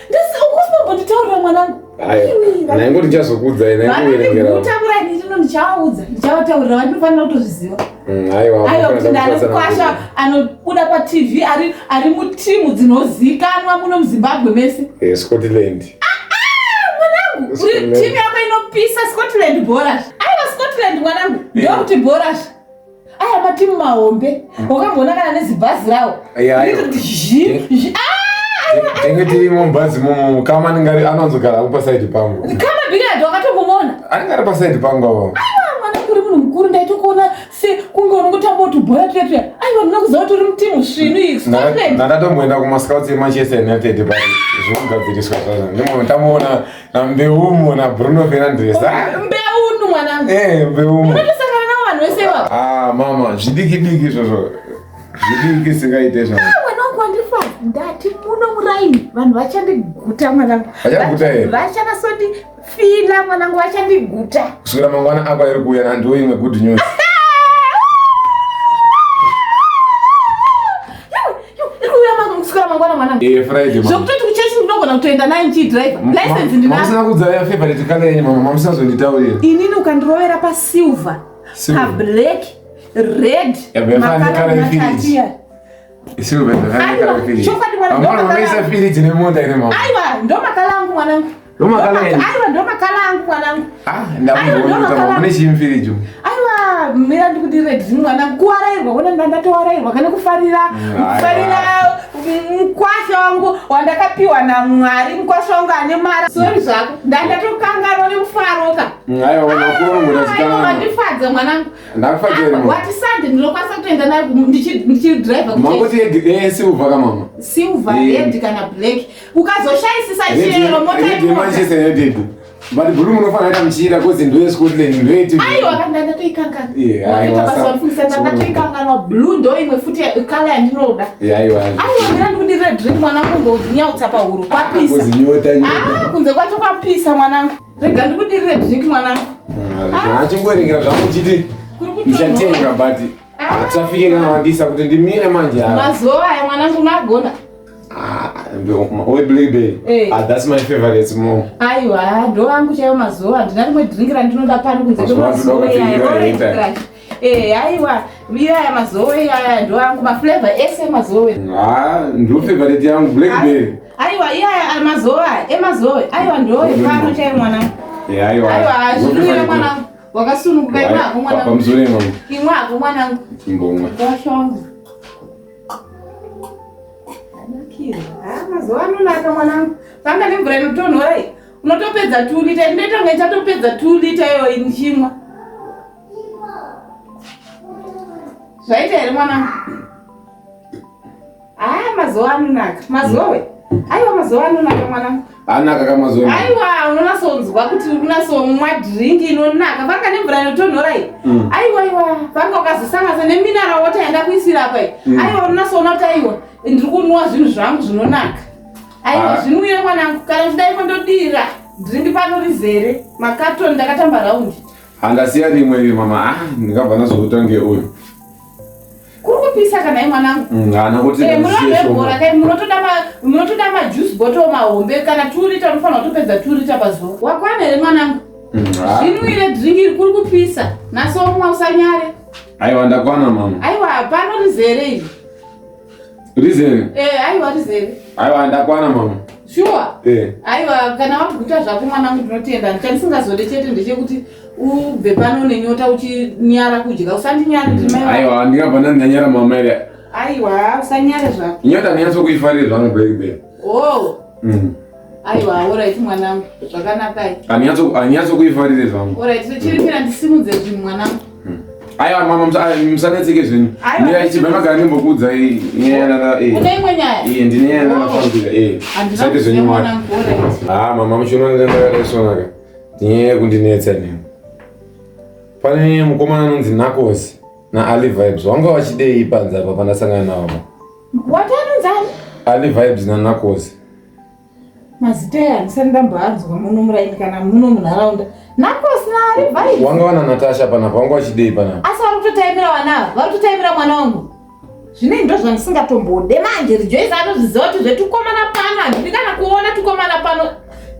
ndisi ungu usina kumbonditaurira mwanangu. Aiwa, ndaingoti ndichazokuudzai, ndaingoverengera. Vanondiguta muraini rino ndichavaudza, ndichavataurira vandinofanira kutozviziva. Aiwa, Aiwa, kuti munofanira ndane kubatsana mukwasha naye. anobuda paTV ari ari mutimu dzinozikanwa muno muZimbabwe mese. Scotland. Mwanangu, uri Scotland. timu yako inopisa Scotland bhorash. Aiwa Scotland mwanangu, ndokuti bhorash. Aya matimu mahombe. Wakamboona kana nezibhazi rawo. Aiwa, aiwa. Riri zhi zhi. Ah, aiwa. Tenge tirimo mubhazi momo, kama anenge ari anowanzogara ako pasaidi pangu. Kama Billard wakatombomuona. Anenge ari pasaidi pangu avo. Aiwa mwanangu uri munhu mukuru ndaitokuona se kunge unongotamba utubhora tuya tuya. Aiwa ndinoda kuziva kuti uri mutimu svinu iyi Scotland. Ndakatomboenda kumascouts eManchester United but zvinogadziriswa zvazvo. Ndimo tamuona naMbeumo naBruno Fernandes. Ah, Mbeunu mwanangu. Mbeumo. Unotosangana navo vanhu vese ivavo. Ah, mama, zvidiki diki izvozvo. Zvidiki singaite zvazvo. Ah, mwana wangu wandifadza ndati muno muraini vanhu vachandiguta mwanangu. Vachaguta here? Vachanasondifila mwanangu vachandiguta. Kusvikira mangwana ako iri kuuya nandiwo imwe good news. Iri kuuya kusvikira mangwana mwanangu. Friday mama. Zvekutoti kuchechi ndinogona kutoenda nayo ndichidriver. License ndinayo. Mamusina kudzaya favorite color yenyu mama, mamusina zonditaurira. Inini ukandirovera pasilver, Silver. pablack, red, Yabva yafanana makala nekala yefiriji. matatu iya. Silver Aiwa, ndakana firiji. chokwadi mwana, Mama ndomakala- unoisa firiji nemota ine mama. Aiwa, ndo makala angu mwanangu. Ndo makala enyu? Aiwa, ndo makala angu mwanangu. Ah, Aiwa, ndakuona ndomakala- mune chii mufiriji umu? Aiwa, mira ndikudire drink mwanangu. Kuwarairwa, wona ndatowarairwa kana kufarira, kufarira mukwasha wangu wandakapiwa naMwari, mukwasha wangu ane mara. Sorry zvako, ndandatokanganwa nemufaro ka. Aiwa, vanhu vakuru Aiwa, vanogona wandifadza mwanangu. Ndakufadza here mama? Wati Sunday ndinokwanisa kutoenda nayo ndichidriver kuchechi. Mangoti yesilver ka mama. Silver, red kana black. Ukazoshayisisa chero mota Red imoka. yeManchester United. But blue munofanira kuita muchiira cause ndoye Scotland ndoye team. Aiwa, kana ndatoikanganwa. Yeah, aiwa, Wakaita basa wandifungisa, ndatoikanganwa. Blue ndo imwe futi colour yandinoda. Yeah, aiwa. Aiwa, mira ndikudire drink mwanangu, ngozvinyautsa pahuro. Kwapisa. Cause nyota nyota. Ah, kunze kwacho kwapisa mwanangu. Rega ndikudirire drink mwanangu. Achingorengera zvangu chiti Kuri kutonhora. ndichatenga but traffic yakawandisa kuti ndimire manje apa. Mazuva aya mwanangu unagona. Ah, we Black Bay. Ah, that's my favorite mo. Aiwa, ndo angu chaiwo mazuva, handina rimwe drink randinoda pano kunze Mazuva kwemazuva anoda iyaya, ukapfekera orange hair crush. Aiwa, iyaya mazuva iyaya ndo angu, maflavor ese mazuva. Ah, ndo favorite yangu Black Bay. Aiwa, iyaya mazuva aya, emazuva, aiwa ndo pano chaiwo mwanangu. Aiwa. Aiwa, Ndo zvinwira favorite. mwanangu. Wakasununguka, imwa hako mwanangu. Pamusoro mama. Imwa hako mwanangu. Chimbomwa. Kwasha wangu. Anakira. Ah, mazuva anonaka mwanangu. Panga nemvura inotonhora iyi. Unotopedza 2 liter, ndinoita kunge ndichatopedza 2 liter iyoyi ndichimwa. Zvaita here mwanangu? Ah, mazuva anonaka. Mazowe. Aiwa, mazuva anonaka mwanangu. Anaka kamazuva. Aiwa, unonasonzwa kuti unasomwa drink inonaka. Panga nemvura inotonhora iyi. Aiwa, aiwa, panga ukazosanganisa nemineral water yandakuisira apa iyi. Aiwa, unonasoona kuti aiwa, ndiri kunwa zvinhu zvangu zvinonaka. Aiwa, Ah. zvinwire mwanangu. Kana uchida iko ndodira. Drink pano rizere. Makatoni ndakatamba raundi. Handasiya rimwe iri mama. Ah, ndingabva ndazokutange uyu. Kuri kupisa kana mwanangu. Haana kuti Munoda bhora kai, munotoda majuice bottle mahombe kana 2 liter, unofanira kutopedza 2 liter pazuva. Wakwana here mwanangu? Zvinwire drink iri, kuri kupisa. Nasomwa usanyare. Aiwa, ndakwana mama. Aiwa, pano rizere iri. Rizere. Aiwa, rizere. Aiwa, ndakwana mama. Sure. Eh. Aiwa, kana waguta zvako mwanangu, ndinotenda. Chandisingazode chete ndechekuti ubve pano nenyota uchinyara kudya. Usandinyare, ndiri mai vako. Aiwa, ndingabva ndanyara mama ere. Aiwa, usanyare zvako. Nyota ndinyatsokuyfarira zvangu Black Bay. Oh. Aiwa, alright mwanangu. Zvakanakai. Handinyatsokuyfarire zvangu. Alright, chirimira ndisimudze zvinhu mwanangu. Aiwa mama, musanetseke zvenyu. Aiwa. Mira ichibva magara ndimbokuudzai nyaya Une imwe nyaya? Iye, ndine nyaya ndandafambira. Handina Musaite zvenyu kuziva mwari. mwanangu, alright. Ah, mama, muchiona ndandakaisonaka. Nyaya yekundinetsa nini. Pane mukomana anonzi Nakos naAli Vibes. Wanga wachidei panze apa pandasangana navo? Wati anonzi ani? Ali Vibes naNakos. Mazita aya handisati ndamboanzwa muno muraini kana muno munharaunda. Nakos naAli Vibes. Wanga wana Natasha panapa, wanga wachidei panapa? Asi vari kutotaimira vana ava, vari kutotaimira mwana wangu. Zvinei ndo zvandisingatombode manje. Rejoice anozviziva kuti zvetukomana pano handidi kana kuona tukomana pano.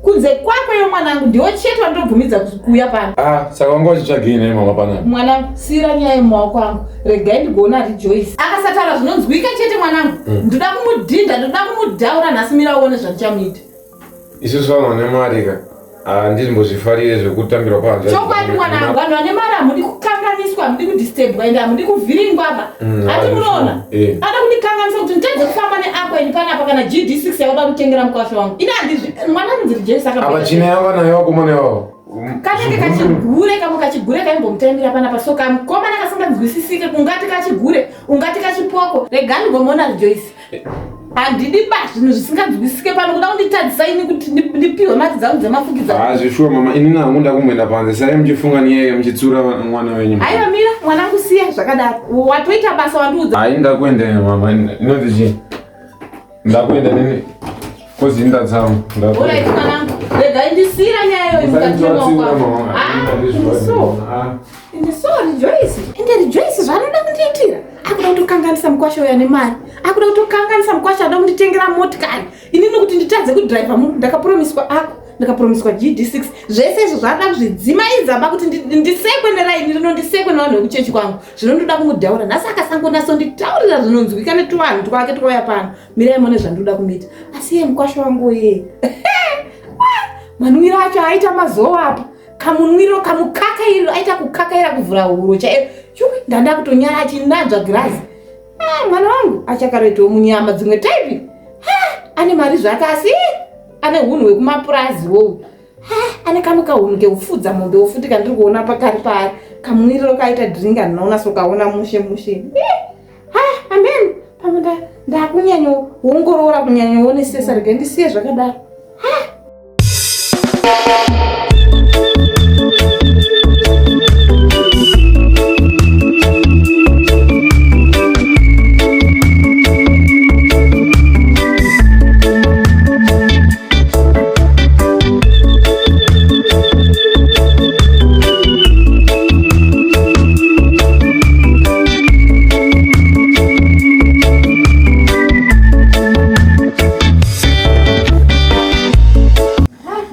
Kunze kwako iwe mwanangu ndiwo chete wandinobvumidza kuuya pano. Ah, saka wanga uchitsvagei nhai mama panapa? Mwanangu, siira nyaya yemumaoko angu. Regai ndigoona Rejoice. Akasataura zvinonzwika chete mwanangu. Mm. Ndoda kumudhinda, ndoda kumudhaura nhasi mira uone zvandichamuita. Isusu vanhu vane mari ka handimbozvifarire zvekutambirwa panze. Chokwadi mwanangu, vanhu vane mari hamudi kukanganiswa, hamudi kudisturbwa ende hamudi kuvhiringwa ba. Mm, Hati munoona? Eh. Ada kundikanganisa kuti nditadze kufamba neako ini panapa kana GD6 yakuda kutengera mukwasha wangu. Ini handizvi mwana anonzi Rejoice akabva. Apa china yanga nayo vakomana ivavo. Kanenge kachigure kamwe kachigure kaimbomutambira panapa so kamukomana kasinganzwisisike ungati kachigure ungati kachipoko rega ndigomona Rejoice. Handidi ba zvinhu zvisinganzwisisike pano kuda kunditadzisa ini kuti ndipihwe mari dzangu dzemafukidza. Ah zvishuwa mama ini nangu ndakumboenda panze sai muchifunga nyaya muchitsura mwana wenyu. Aiwa mira mwanangu siya zvakadaro. Watoita basa wandiudza. Hayi ndakuenda mama inonzi chii? Ndakuenda nini? Kozi ndatsamu. Ndakuenda. Mwanangu rega ndisira nyaya iyoyo mukati memaoko. Ah, so. Ende so Rejoice, ende Rejoice zvaanoda kundiitira. Akuda kutokanganisa mukwasha uya nemari. Akuda kutokanganisa mukwasha ada kunditengera motikari. Inini kuti nditadze kudriver mu ndakapromiswa ako ndakapromiswa GD6 zvese izvo zvaada kuzvidzimaidza ba kuti ndisekwe neraini rino ndisekwe nevanhu vekuchechi kwangu zvino ndoda kumudhaura nhasi akasangonasonditaurira zvinonzwika netuvanhu twake twauya pano mirai mone zvandoda kumuita asi iye mukwasha wangu iye manwiro acho aita mazowa apa kamunwiro kamukakairiro aita kukakaira kuvhura huro chaiyo yuwi ndanda kutonyara achinanzva girazi ah, mwana wangu achakaroitawo munyama dzimwe taipi ah, ane mari zvake asi ane hunhu hwekumapurazi wowu ah, ane kamwe kahunhu kekufudza mombe wofuti kandiri kuona pakari paari kamunwiriro kaita drink andinoona so kaona mushe mushe eh, ha amen pamwe ndakunyanyoongorora kunyanyoonesesa regai ndisiye zvakadaro ha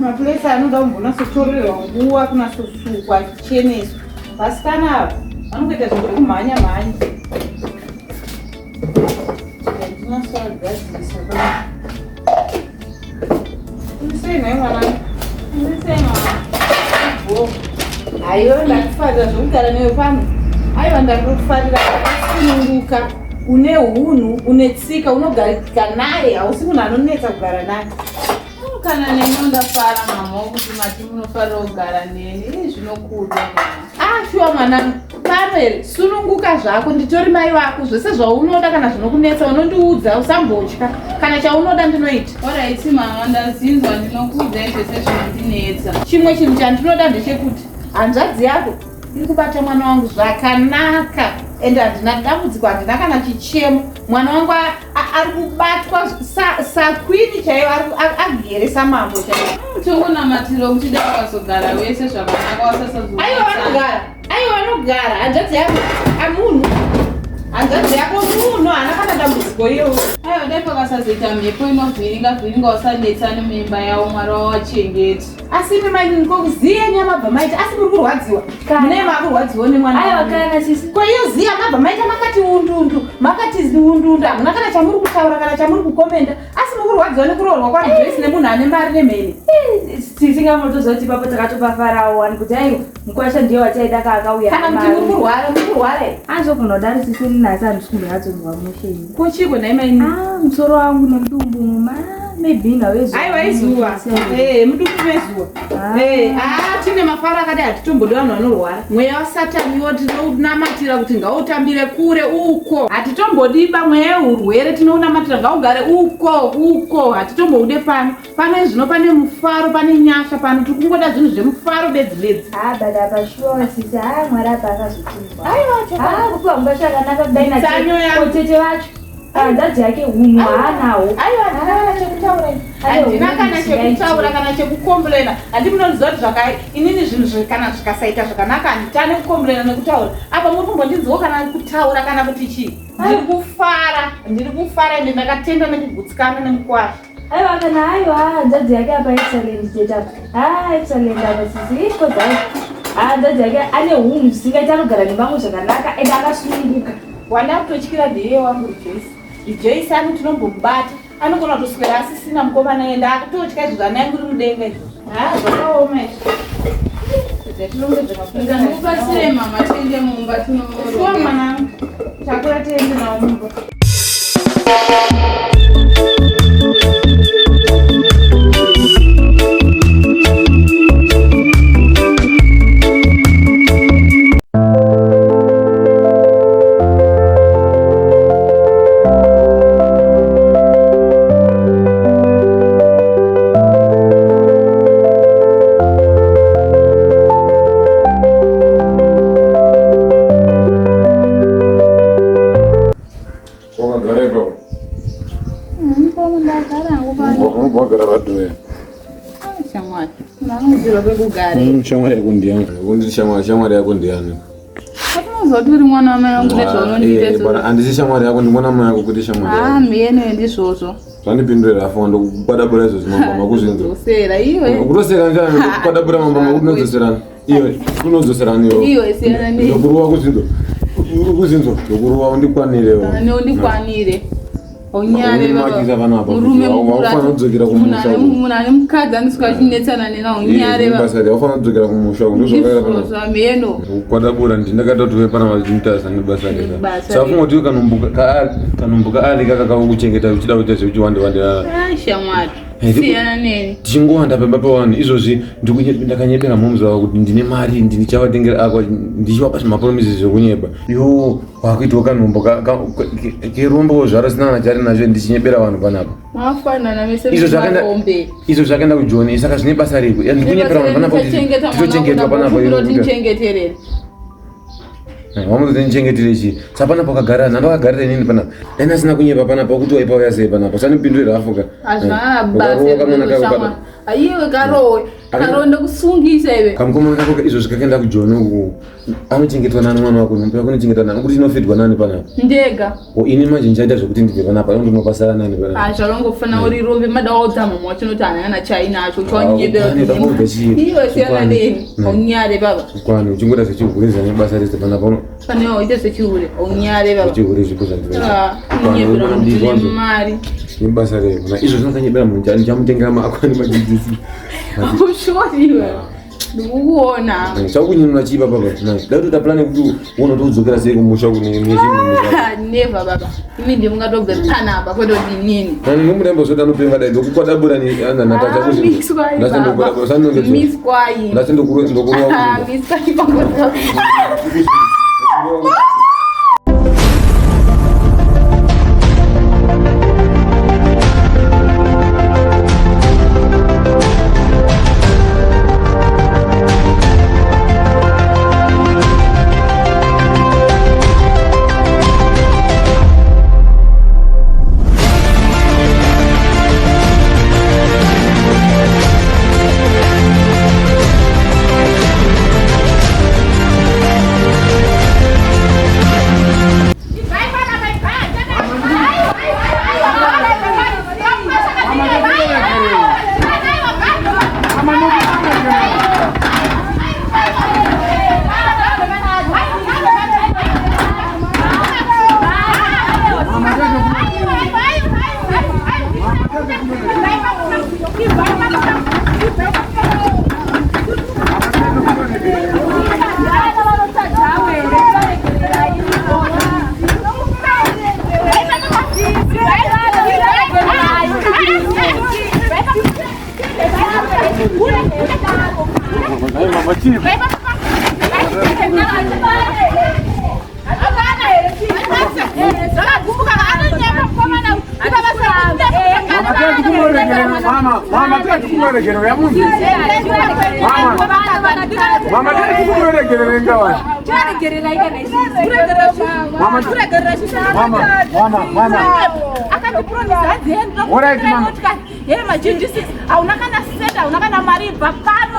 Mapuresa anoda kumbonatsotorerwa nguva kunatsosukwa achicheneswa. Vasikana ava vanongoita zvinhu zvekumhanya mhanya. Ndinatsoagadzirisa pano. Sei nhai mwanangu? Sei mwana? Bho. Aiwa ndakufarira zvekugara newe pano. Aiwa ndakufarira wakasununguka. Une hunhu, une tsika, unogarika naye, hausi munhu anonetsa kugara naye. Kana neni ndafara mama kuti mati munofarira kugara neni zvinokudzwa mama. Ah, shuwa mwanangu. Pano here, sununguka zvako, nditori mai vako. Zvese zvaunoda kana zvinokunetsa unondiudza, usambotya. Kana chaunoda ndinoita. Alright mama, ndazinzwa ndinokuudzai zvese zvinondinetsa. Chimwe chinhu chandinoda ndechekuti hanzvadzi yako iri kubata mwana wangu zvakanaka ende handina dambudziko, handina kana chichemo. Mwana wangu ari kubatwa sakwini chaiyo, agere samambo chaiyo. Tongonamatira kuti dai wakazogara wese zvakanaka wasasazo. Aiwa vanogara. Aiwa vanogara hanzvadzi yako amunhu hanzvadzi yako munhu haana kana dambudziko iyo. Aiwa dai pakasazoita mhepo inovhiringa vhiringa usanetsane muimba yavo Mwari wawachengeta. Asi imi mainini ko kuziya nyama bva maita asi muri kurwadziwa mune makurwadziwa nemwana. Aiwa kana sisi. Ko iyo ziya mabva maita makati undundu makati undundu hamuna kana chamuri kutaura kana chamuri kukomenda asi muri kurwadziwa nekuroorwa kwaRejoice nemunhu ane mari nemheni. Tisingamotoziva kuti ipapo takatopafarawo wani kuti aiwa mukwasha ndiye wachaida ka akauya Kana kuti muri kurwara muri kurwara here? Anzogona kudaro sisi nhasi handisi kumbonyatsonzwa mushe ini. Ko chiiko nhai mainini? Ah, musoro wangu nemudumbu ma maybe nhau yezuva. Aiwa izuva. Eh, mudumbu mezuva. Ah. Eh, ah tine mafaro akadai hatitombodi vanhu vanorwara. Mweya waSatani iwo tinonamatira kuti ngautambire kure uko. Hatitombodiba mweya weurwere tinounamatira ngaugare uko uko hatitomboude pano. Pano zvino pane mufaro, pane nyasha pano, tiri kungoda zvinhu zvemufaro bedzi bedzi. Ah, but apa shuwa sisi, ah, Mwari apa akazotinzwa. Aiwa, Ah, kupiwa mubasha akanaka kudai na Mitsanyo yangu. ko tete vacho. Hanzvadzi yake hunhu haanawo. Aiwa, handina kana chekutaura ini. Aiwa, Handina kana hunhu chekutaura kana chekukomburena. Handi munoziva kuti zvakai inini zvinhu kana zvikasaita zvakanaka handitane kukomburena nekutaura. Apa muri kumbondinzwawo kana kutaura kana kuti chii. Ndiri kufara, ndiri kufara ende ndakatenda nekugutsikana nemukwasha. Aiwa kana aiwa hanzvadzi yake apa excellent chete apa. Ah excellent apa sisi ikoza. Hanzvadzi yake ane hunhu zvisingaiti anogara nevamwe zvakanaka ende akasununguka. Wandakutotyira ndiye wangu Rejoice. Rejoice anoti tinombomubata. Anogona kutoswera asisina mukomana ende akutotya izvo zvana yangu iri mudenga izvo. Ha zvakaoma izvo. Ndikubatsire mama tiende mumba Shuwa mwanangu. Takura tiende nawo mumba. Wakagara ipapo. Ndagara hangu pano. Unobva wagara padhuze. Shamwari. Ndanoziva kwekugara. Shamwari yako ndiyani? Unditi shamwari, shamwari yako ndiyani? Atinoziva kuti uri mwana wamai vangu nezvaunondiita Eh, izvozvo. bana, handisi shamwari yako, ndi mwana mai yako kuti shamwari Ah, yako. mheno ndizvozvo. Zvandipindurira afa ndokukwadabura izvozvi mamba makuzvinzwa. Dzosera iwe. Kutoseka njani ndokukwadabura mamba makunodzoserana. Iwe kunodzoserana iwe. Iwe siyana nei. Ndokuruwa kuzinzwa. Kuzinzwa ndokuruwa undikwanirewo. Kana undikwanire. Unyare Undimakisa panapa. Murume mukuru Wakufanira kudzokera kumusha. uko. Munhu ane mukadzi anosvika achinetsana nena unyare Eh, basa rei wafanira kudzokera kumusha uko ndozvakaita panapa. Ndizvozvo mheno. Kwadabura ndindakatatuve pana vachimutasa nebasa rega. Basa Safunga kuti kanombuka ali kaka kakuchengeta uchida kuita zvekuti wande wande. Ah, shamwari. Eh, Siyana neni. Tichingowanda pamba pavanhu izvozvi ndakanyebera mhoms vavo kuti ndine mari ndichavatengera akwa ndichivapa zvimapromisi zvekunyeba. Yo wakuitawo kanhombo kerombo zvaro sina kana chari nacho ndichinyebera vanhu panapa. Mafanana mese Izvo zvakaenda marombe. izvo zvakaenda kujoni saka zvine basa rei? Ndikunyebera vanhu panapa kuti titochengetwa panapa. iwe kuti- Tichengeta Wamuzoti ndichengetere chii? Saka panapa wakagara nhamba wakagarira inini panapa. Dai asina kunyepa panapa kuti waipa uya sei panapa. Usanipindure rafuka. Hazvina Ukarowa kamwana kako basa. kada. Aiwe karowe. Karowe ndokusungisa iwe. Kamukomana kako izvo zvikaenda kujoni uku. Anochengetwa nani mwana wako? Nhumbu yako inochengetwa nani? Kuti inofidwa nani panapa? Ndega. O ini manje ndichaita zvekuti ndibve panapa. Ndinopasara nani panapa? Ah, zvavangofanira uri rombe mada waudza mama wacho noti hana kana chainacho Ah, chawanyebera. ukwane, ndakubva chii? Iwe siyana Ukwane. neni. Unyare baba. Kwani uchingoda zvechihure zvane basa rese panapa uno. Pane waite zvechihure. Unyare baba. Zvechihure zvipo zvandinoita. Ah, unyebera ndine mari. Nebasa rei? Kuna izvo zvinokanyebera munhu ndichamutengera maakwa nemadzidzisi. Ushoriwe. Ndikukuona. Chakunyinura chii baba baba? Dai kutoita plan yekuti uone kuti udzokera sei kumusha kune nezvinhu Ah, Never baba. Imi ndimungatobve panapa kwete kuti inini. Nani nomunembo zvoda anopenga dai ndokukwadabura ni ana natacha Ah, miswai baba. Miswai. Ndati ndokuruwa Ah, miswai baba. Hauna kana senda hauna kana mari ibva pano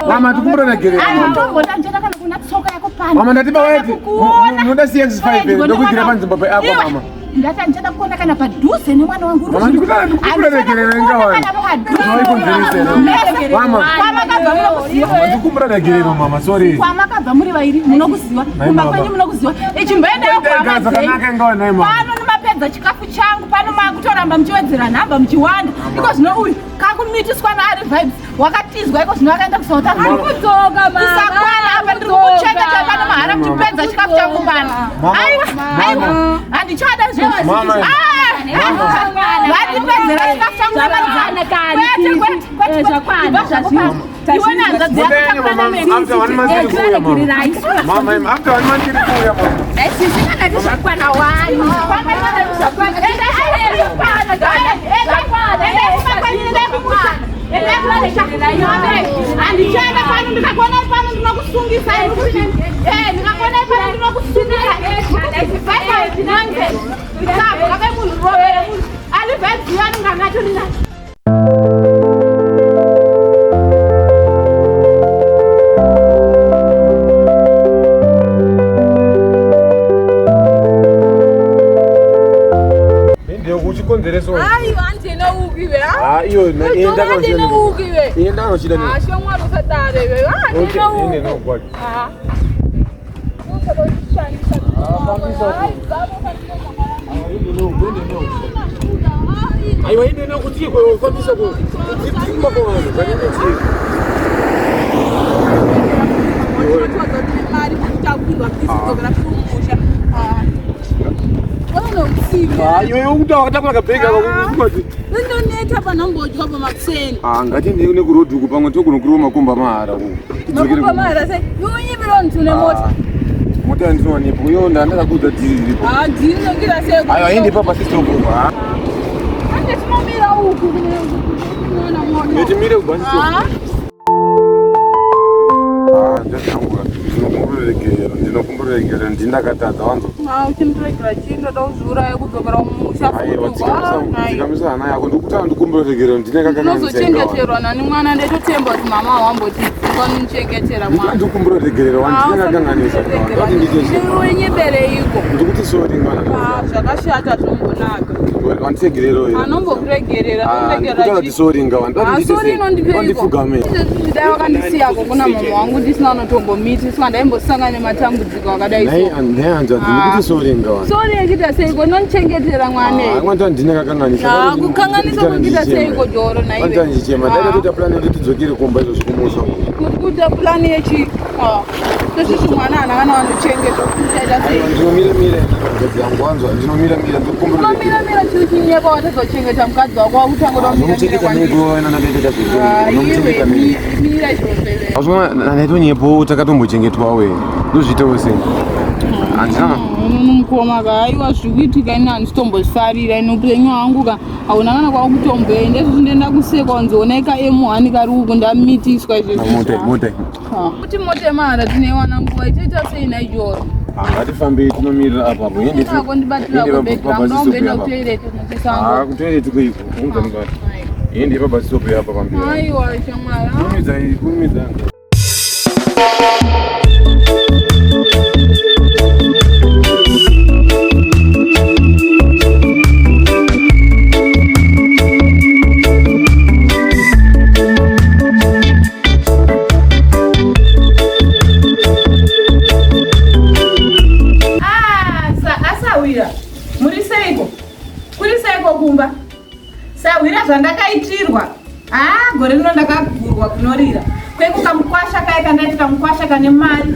Mama, tikumbura regerero. tombota ndichada kana kuna tsoka yako pano. Mama ndati baweti. Kuona. Munoda CX5 here? Iwe, Ndokuigira panzvimbo peako Iwe, mama. Ndati handichada kuona kana padhuze nemwana wangu. Mama ndikutara ndikukumbira regerero inga wani. Zvaikonzeresa here? Mama. Kwamakabva munokuziva. Mama ndikukumbira regerero mama sorry. Kwamakabva muri vairi munokuziva. Nai Kumba mama. kwenyu munokuziva. Ichimboendayo Ndega kuhama zvakanaka dzenyu. inga wani nai mama. Pano ndimapedza chikafu changu pano makutoramba muchiwedzera nhamba muchiwanda. Iko zvino uyu kakumitiswa naari vibes wakatizwa iko zvino akaenda kuSouth Africa. Ari kudzoka, mama. Usakwana apa ndiri kukuchengeta pano mahara muchipedza chikafu changu pano. Mama. Aiwa, aiwa. Handichada izvozvo. Mama. Ah, Vandipedzera chikafu changu Zvakwana kani, Kwete, kwete, kwete, Zvakwana, kwete. Ibva zvako pano. Iwe nehanzvadzi yako Mutenge takura mama nemene. after one month iri kuuya mama. Mama im after one month iri kuuya mama. Sisi kana zvakwana wani. Handichaenda pano ndikakuona pano ndinokusungisa ndikakuona pano ndinokusungisa munhu rovere munhu alivhedziya ndinganatorina Ndiyo kuchikonzereso. Aiwa handina uku iwe. Ah iyo enda Handina uku iwe. Enda kanochida Ah, shamwari usadaro iwe. Okay, Handina ende uku. nokwacho. Ah. Aiwa ende nokuti kufambisa ku. Kudzimba kwa vanhu zvanenge chii. Ah iwe ukuta wakatakura kabhegi ako kuti. Ndoneta panhambodya pamakuseni. Ah ngatiende nekurodhi uku pamwe tokunokwiriwa makomba mahara uku. Tidzokere Makomba mahara sei? Iwe unyimira kuti une mota. Mota yandinowanepo iyo ndandakakuudza dhiri riripo. Ah, dhiri rinongira sei? Aiwa ende papa sister uku. Ah. Ande tinomira uku kunoona mota. Ngetimire kubva sister. Ah. Ah ndazvangura. Ndinokumburegerera, ndinokumburegerera ndindakatadza wanzo. Ah, uchindiregera chii ndoda kuzviuraya kudzokera kumusha Aiwa futi. Ah, nai. dzikamisa hana yako ndikutaura ndikumburegerera ndinekakanganisa. Ndinozochengeterwa nani mwana ndetotemba kuti mama wambotidzika unichengetera mwana. Ndikukumburegerera wani ndinekakanganisa. Ndati ndicheshe. Unyebereiko? Ndikuti sorry mwana. Ah, zvakashata zvombonaka. Wandisegerero here. Anombokuregerera, Ah, ndikutaura kuti sorry ngawa. Ndati Ah, sorry inondipeiko? Wandipfugame. Dai wakandisiyako kuna mama wangu ndisina unotombomitiswa ndaimbosangana nematambudziko akadai Nhai so. nhai hanzvadzi ndikuti sorry ngawa. Sorry yekuita seiko inondichengetera mwana. Ah, mwana ndinekakanganisa. Ah, kukanganisa kuita seiko Joro naiwe? Wandita ndichema. Dai ndatoita plan yekuti tidzokere kumba izvozvi kumusha. Kuita plani yechi ah, sezvizvi mwana haana kana vanochengetwa kuchaita sei? Aiwa ndinomira mira hanzvadzi yangu wanzwa ndinomira mira ndikukumbira. Unomira mira chiri chinyepa watazochengeta mukadzi wako wakutanga kuda kumira mira Unomuchengeta kwandiri. nei kuona natoita Ah, zvirwere. Unomuchengeta iwe, nei. mira izvozvo iwe. Azvona naitonyepo takatombochengetwa we. Ndozviitawo sei? Handina. Mukoma ka aiwa zvikuitika ini handitombozvifarira ini upenyu hwangu ka hauna kana kwakutomboenda izvozvi ndoenda kusekwa kunzi onai ka M1 kari uku ndamitiswa izvezvi Mota mota. kuti mota yemahara tineiwana nguva itoita sei naijoro Ah, ngatifambei tinomirira apapo. Ende Ako ndibatira kubhegi rangu ndomboenda kutoilet Ah, muchisango kutoilet kuiko. Unza ndibata. Ende pa bus stop apa pamberi. aiwa shamwari Kurumidza kurumidza. Ah, asawira muri seiko kuri seiko kumba sawira zvandakaitirwa haa gore rino ndakagurwa kunorira kwengu kamukwasha kaye kandaiti kamukwasha kane mari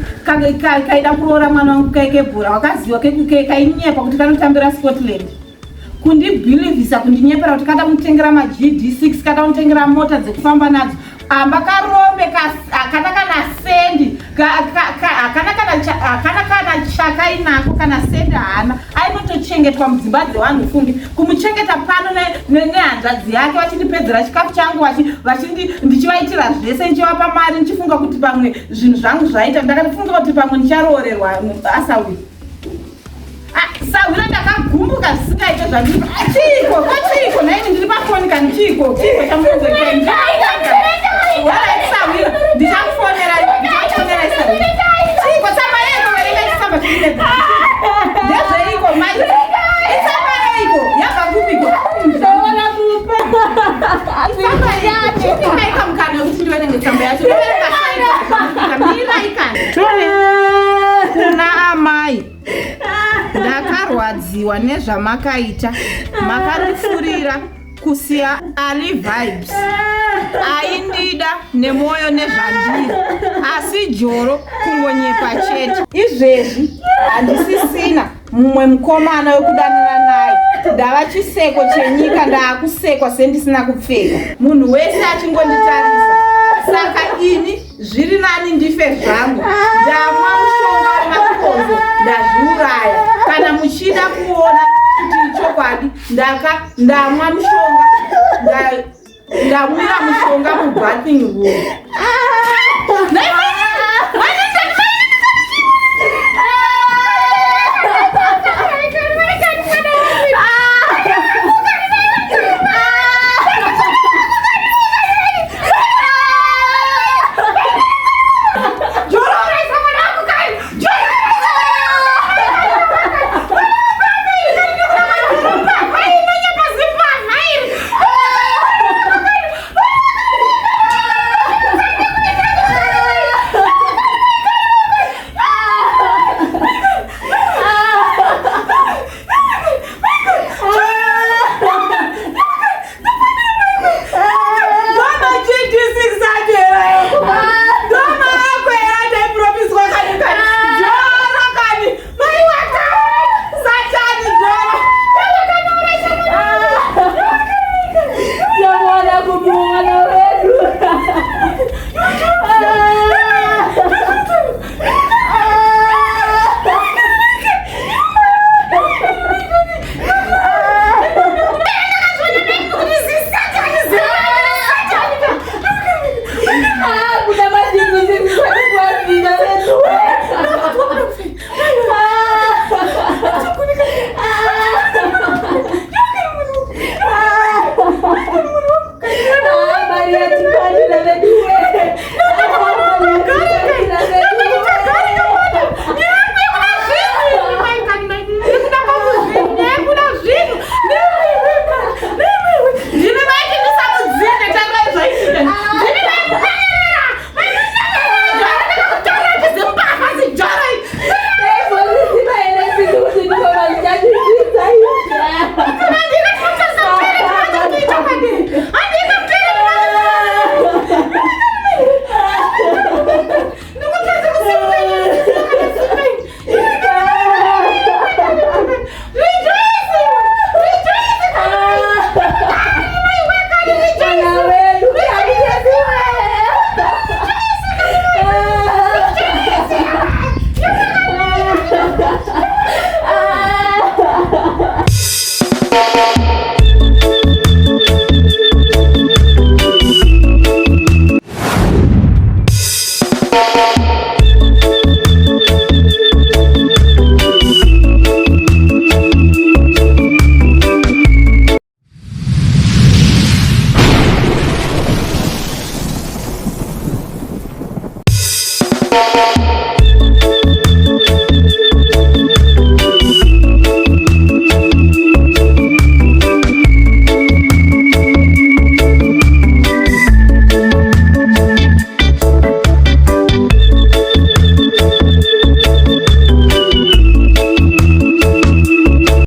kaida kuroora mwana wangu kaikebhura wakaziwa kainyepa kuti kanotambira Scotland kundibhilivhisa kundinyepera kuti kada mutengera magd6 kada mutengera mota dzekufamba nadzo amba karombe hakana kana sendi hakana kana chakainako kana sendi haana ainotochengetwa mudzimba dzevanhu fungi kumuchengeta pano nehanzvadzi yake vachindipedzera chikafu changu ndichivaitira zvese ndichivapa mari ndichifunga kuti pamwe zvinhu zvangu zvaita ndakafunga kuti pamwe ndicharoorerwa asawi sahwira ndakagumbuka zvisingaite zvandiri chiiko kwachiiko nhaini ndiri pafoni kani chiiko chiiko chamukonzerasahwira ndichakufonera ndichakufonera chiiko tsamba yezvipo tsamba yacho. Ndoverenga sei? Mirai kani. Tone kuna amai. Ndakarwadziwa nezvamakaita. Makarifurira kusiya Ali Vibes. Aindida nemwoyo nezvandiri. Asi Joro kungonyepa chete. Izvezvi handisisina mumwe mukomana wekudanana naye. Ndava chiseko chenyika, ndaakusekwa sendisina kupfeka. Munhu wese achingonditarisa. Saka ini zviri nani ndife zvangu. Ndamwa mushonga wemakonzo ndazviuraya. Kana muchida kuona kuti ichokwadi, ndaka ndamwa mushonga ndamwira mushonga mubathing room.